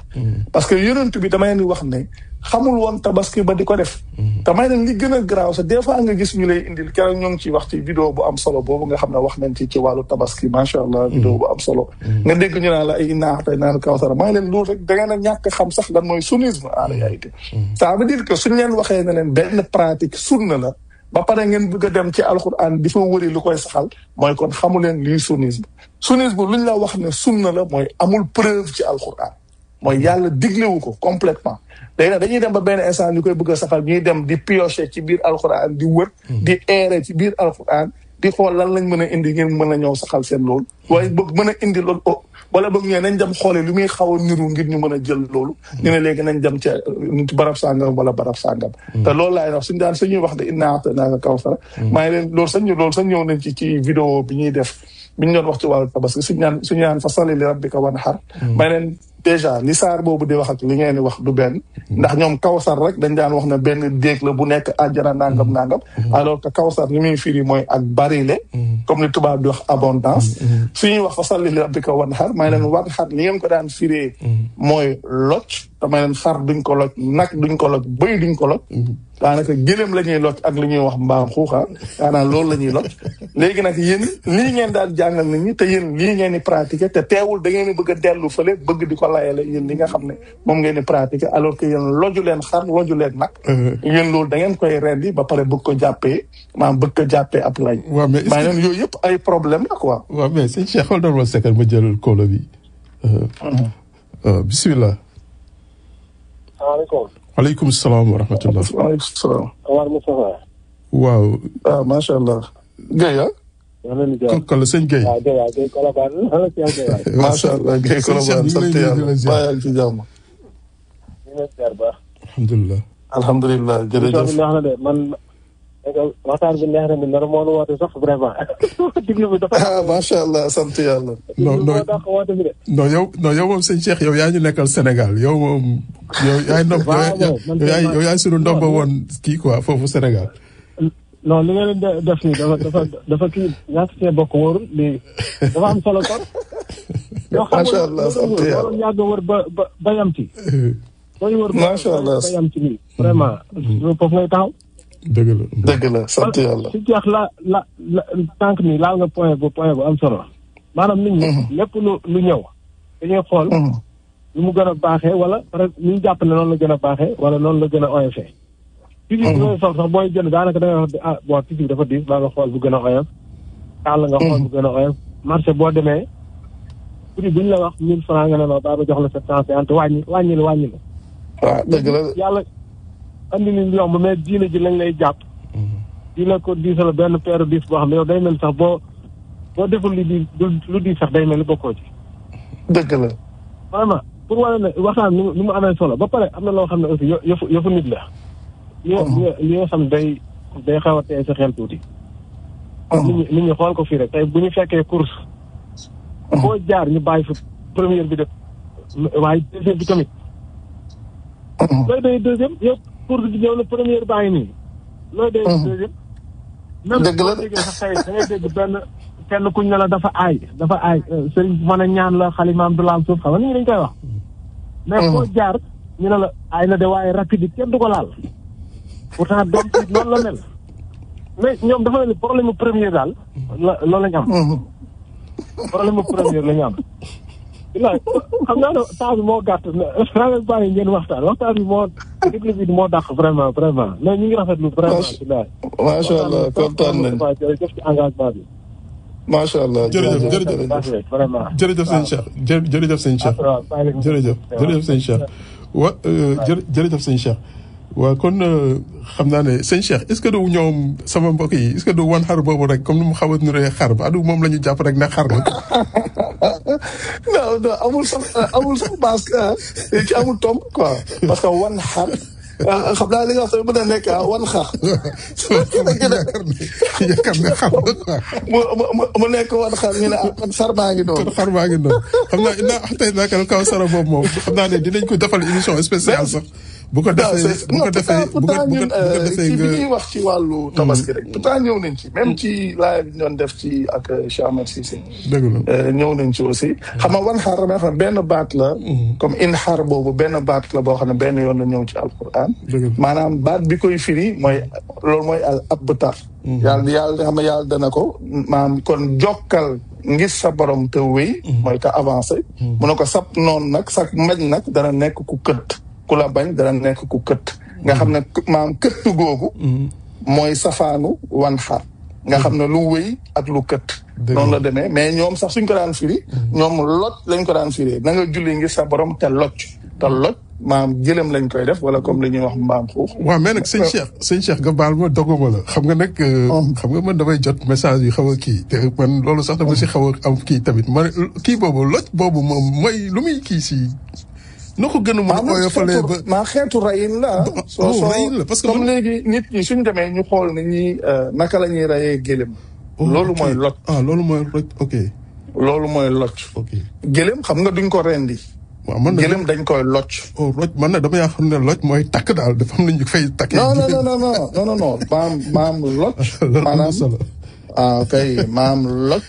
parce que yonent bi dama leen di wax ne xamul woon tabaski ba di ko def te may leen li gën a garaaw sax des fois nga gis ñu lay indil keroog ñoo ngi ciy wax ci vidéo bu am solo boobu nga xam ne wax nañ ci wàllu tabaski macha allah vidéo bu am solo nga dégg ñu naan la ay naaxtay naan kawsara may leen loolu rek da ngeen a ñàkk xam sax lan mooy sunnisme en réalité ça veut dire que suñ leen waxee ne leen benn pratique sunna la ba pare ngeen bëgg a dem ci alxuraan di fa wëri lu koy saxal mooy kon xamu leen lii sunnisme luñ la wax ne sunna la mooy amul preuve ci alxuraan mooy yàlla diglewu ko complètement léegi nag dañuy dem ba benn instant ñu koy bëgg a saxal ñuy dem di piocher ci biir alxuraan di wër di eere ci biir alxuraan di xool lan lañ mën a indi ngeen mën a ñëw saxal seen loolu waaye bëgg mën a indi loolu wala bëgg ñee nañ dem xoolee lu muy xaw a niru ngir ñu mën a jël loolu ñu ne léegi nañ dem ci barab sàngam wala barab sàngam te loolu laay wax suñuy wax de innaa a'taynaaka kawsara maa ngi leen loolu sax ñëw nañ ci vidéo bi ñuy def bi ñu doon wax ci wàllu tabaski suñu ñaan fa salli li rabbika wanhar may leen déjà li saar boobu di wax ak li ngeen di wax du benn ndax ñoom kawsar rek dañ daan wax ne benn déeg la bu nekk àjjana nangam alors que kawsar li muy firi mooy ak barile comme li tubaab di wax abondance suñuy wax fa salli li rabbika wanhar may leen wanhar li ngeen ko daan firee mooy locc te may leen xar duñ ko locc nag duñ ko locc bëy duñ ko locc daanaka gëlëm la ñuy locc ak li ñuy wax mbaam xuuxa daanaka loolu la ñuy locc léegi nag yéen lii ngeen daal jàngal nit ñi te yéen lii ngeen di pratiquer te teewul da ngeen di bëgg a dellu fële bëgg di ko layale yéen li nga xam ne moom ngeen di pratiquer alors que yéen loju leen xar loju leen nag yéen loolu da ngeen koy rendi ba pare bëgg ko jàppee ab lay maa leen yooyu yëpp ay problème la quoi waaw mais sëñ Cheikh xool doon ma sekal ma jël kóolo bi bisimilah salaamaaleykum. waaleykum salaam wa rahmatullah. waaleykum salaam. Omar Moustapha. waaw. ah macha allah. Guèye ah. kon la sëñ Guèye. waaw Guèye Colobane. macha allah Guèye Colobane sant yàlla bàyyal ci jàmm. alhamdulilah. alhamdulilah jërëjëf. neex na de man waxtaan bi neex na de nar moo woote sax vraiment. diglu bi dafa. macha allah sant yàlla. non yow moom sëñ Cheikh yow yaa ñu nekkal Sénégal yow moom. yow yaay sunu ndomba woon kii quoi foofu Sénégal. non li ngeen def nii dafa kii ñàkk see bokk wóorul lii dafa am solo kon. macha allah sant yàlla yoo yàgg wër ba yam ci. macha allah ba yam ci nii. vraiment foofu ngay taxaw. dëgg la sant yàlla. si jeex la tànk nii laal nga point bu am solo. maanaam nit ñi. lépp lu ñëw. dañuy xool. lu mu gën a baaxee wala peut être ñu jàpp ne noonu la gën a baaxee wala noonu la gën a oyofee. tisi bi ngay sol sax booy jënd daanaka da ngay wax bon tisi bi dafa diis baa nga xool bu gën a oyof. taal nga xool bu gën a oyof. marché boo demee prix bu ñu la wax 1000 francs nga ne non baa ba jox la 750 wàññi la. waaw dëgg la yàlla andi ni yomb mais diine ji lañ lay jàpp. di la ko diisal benn paire diis boo xam ne yow day mel sax boo deful lu di sax day mel ni bokkoo ci. dëgg la. vraiment pour wane ne waxtaan ni mu amee solo ba pare am na loo xam ne aussi yëfu nit la. li nga xam day xaw a tey sa xel tuuti. nit ñi xool ko fii rek tey bu ñu fekkee course. boo jaar ñu bàyyi fa première bi def waaye deuxième bi tamit. looy doy deuxième yow course bi ñëw na première baa ngi nii. looy doy deuxième. dëgg la même boo sax tey da ngay dégg kenn kuñ ne la dafa aay sëriñ bu mën a ñaan la xalimaam du laal suuf xam nga nit ñi dañ koy wax. mais boo jaar ñu ne la aay na de waaye rapide yi kenn du ko laal. pourtant doom ci noonu la mel. mais ñoom dafa mel ni problème mu premier daal loolu la ñu am. problème mu premier la ñu am. bilaay xam naa ne temps bi moo gàtt na bàyyi ngeen waxtaan bi moo dàq vraiment mais ñu ngi rafetlu vraiment. macha allah kontaan nañu jërëjëf ci engagement bi. macha allah jërëjëf sëñ Cheikh jërëjëf sëñ Cheikh jërëjëf sëñ Cheikh jërëjëf sëñ Cheikh waaw kon xam naa ne sëñ Cheikh est-ce que du ñoom sama mbokk yi est-ce que du wan xar boobu rek comme ni mu xaw a nuree xar ba adu moom la ñu jàpp rek ne xar la. non amul sax parce que ci amul tomb quoi parce que wan xar xam naa li nga wax tamit mën na nekk wan xar. yaakaar ne xar la quoi. mu nekk wan xar ñu ne kon xar baa ngi noonu. kon xar baa ngi noonu xam naa tey naka kaw sara boobu moom xam naa ne dinañ ko defal émission spéciale sax. bu ko defee ci bi ñuy wax ci wàllu tabaski rek pourtant ñëw nañ ci même ci live bi ñu doon def ci ak Cheikh Ahmed Cissé ñëw nañ ci aussi xam nga wan xaar ma xam benn baat la comme in xaar boobu benn baat la boo xam ne benn yoon la ñëw ci alquran maanaam baat bi koy firi loolu mooy al abtar yàlla xam ne yàlla dana ko maanaam kon jokkal ngir sa borom te wéy mooy te avancé mu ne ko sab noonu nag sa maj nag dana nekk ku kët ku la bañ dana nekk ku kët nga xam ne maam këttu googu mooy safaanu wan xar nga xam ne lu wéy ak lu kët noonu la demee mais ñoom sax suñ ko daan firi ñoom loj lañ ko daan firi na nga julli ngir sa borom te loj maam jëlem lañ koy def wala comme li ñuy wax mbaam xuux waaw mais nag sëñ Cheikh nga baal ma doguma la xam nga nag xam nga man damay jot message yu xaw a kii te man loolu sax dama si xaw a am kii tamit man kii boobu loj boobu moom mooy lu muy kii si noo ko gën a mën a oyofalee ba maa xeetu rayin la rayin la parce que comme léegi nit ñi suñ demee ñu xool ni ñi naka la ñuy rayee gélém loolu mooy loj loolu mooy loj ok loolu mooy loj gélém xam nga duñ ko rendi waaw man na gélém dañ koy loj loj man na dama yaa xam ne loj mooy takk daal dafa am nañu fay takkee non maam loj maanaam kay maam loj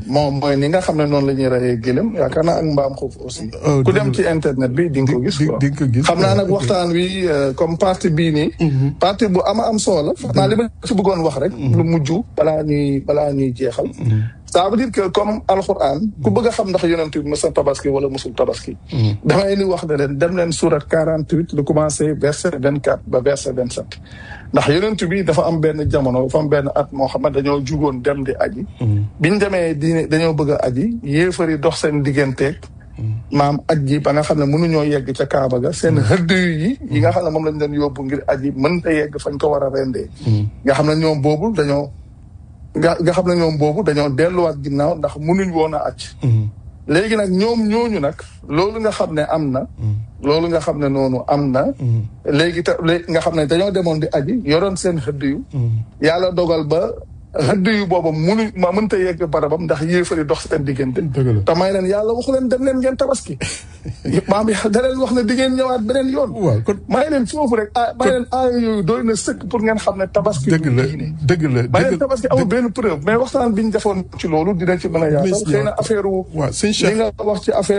moom mooy ni nga xam ne noonu la ñuy rayee gélém yaakaar naa ak mbaam xuuf aussi ku dem ci internet bi di nga ko gis quoi xam naa nag waxtaan wi comme partie bii nii partie bu am solo xam naa li ma ci bëggoon wax rek lu mujj balaa ñuy jeexal ça veut dire que comme alxuraan ku bëgg a xam ndax yonent bi mësa tabaski wala mësul tabaski damay ni wax ne leen dem leen surat 48 lu commencé verset 24 ba verset 27 ndax yonent bi dafa am benn jamono dafa am benn at moo xam ne dañoo jugoon dem di aji biñ demee dañoo bëgg a aji yéefari dox seen digganteeg maam aj ji ba nga xam ne mënuñoo yegg ca Kaaba ga seen hëdd yi nga xam ne moom lañ leen yóbbu ngir aji mënta yegg fañ ko war a rendee nga xam ne ñoom boobu dañoo delluwaat ginnaaw ndax mënuñ woon a aj léegi nag ñooñu nag loolu nga xam ne am na loolu nga xam ne noonu am na léegi nga xam ne dañoo demoon di aji yoroon seen xëdd yu yàlla dogal ba xëdd yu booba mënta yegg barabam ndax yéefari dox seen diggante te may leen yàlla waxu leen dem leen ngeen tabaski maam yàlla da leen wax ne di ngeen ñëwaat beneen yoon may leen foofu rek may leen aaya yooyu doy na sëkk pour ngeen xam ne tabaski dëgg la may leen tabaski amul benn preuve mais waxtaan bi ñu defoon ci loolu dinañ ci mën a yaatal xëy na affaire li nga wax ci affaire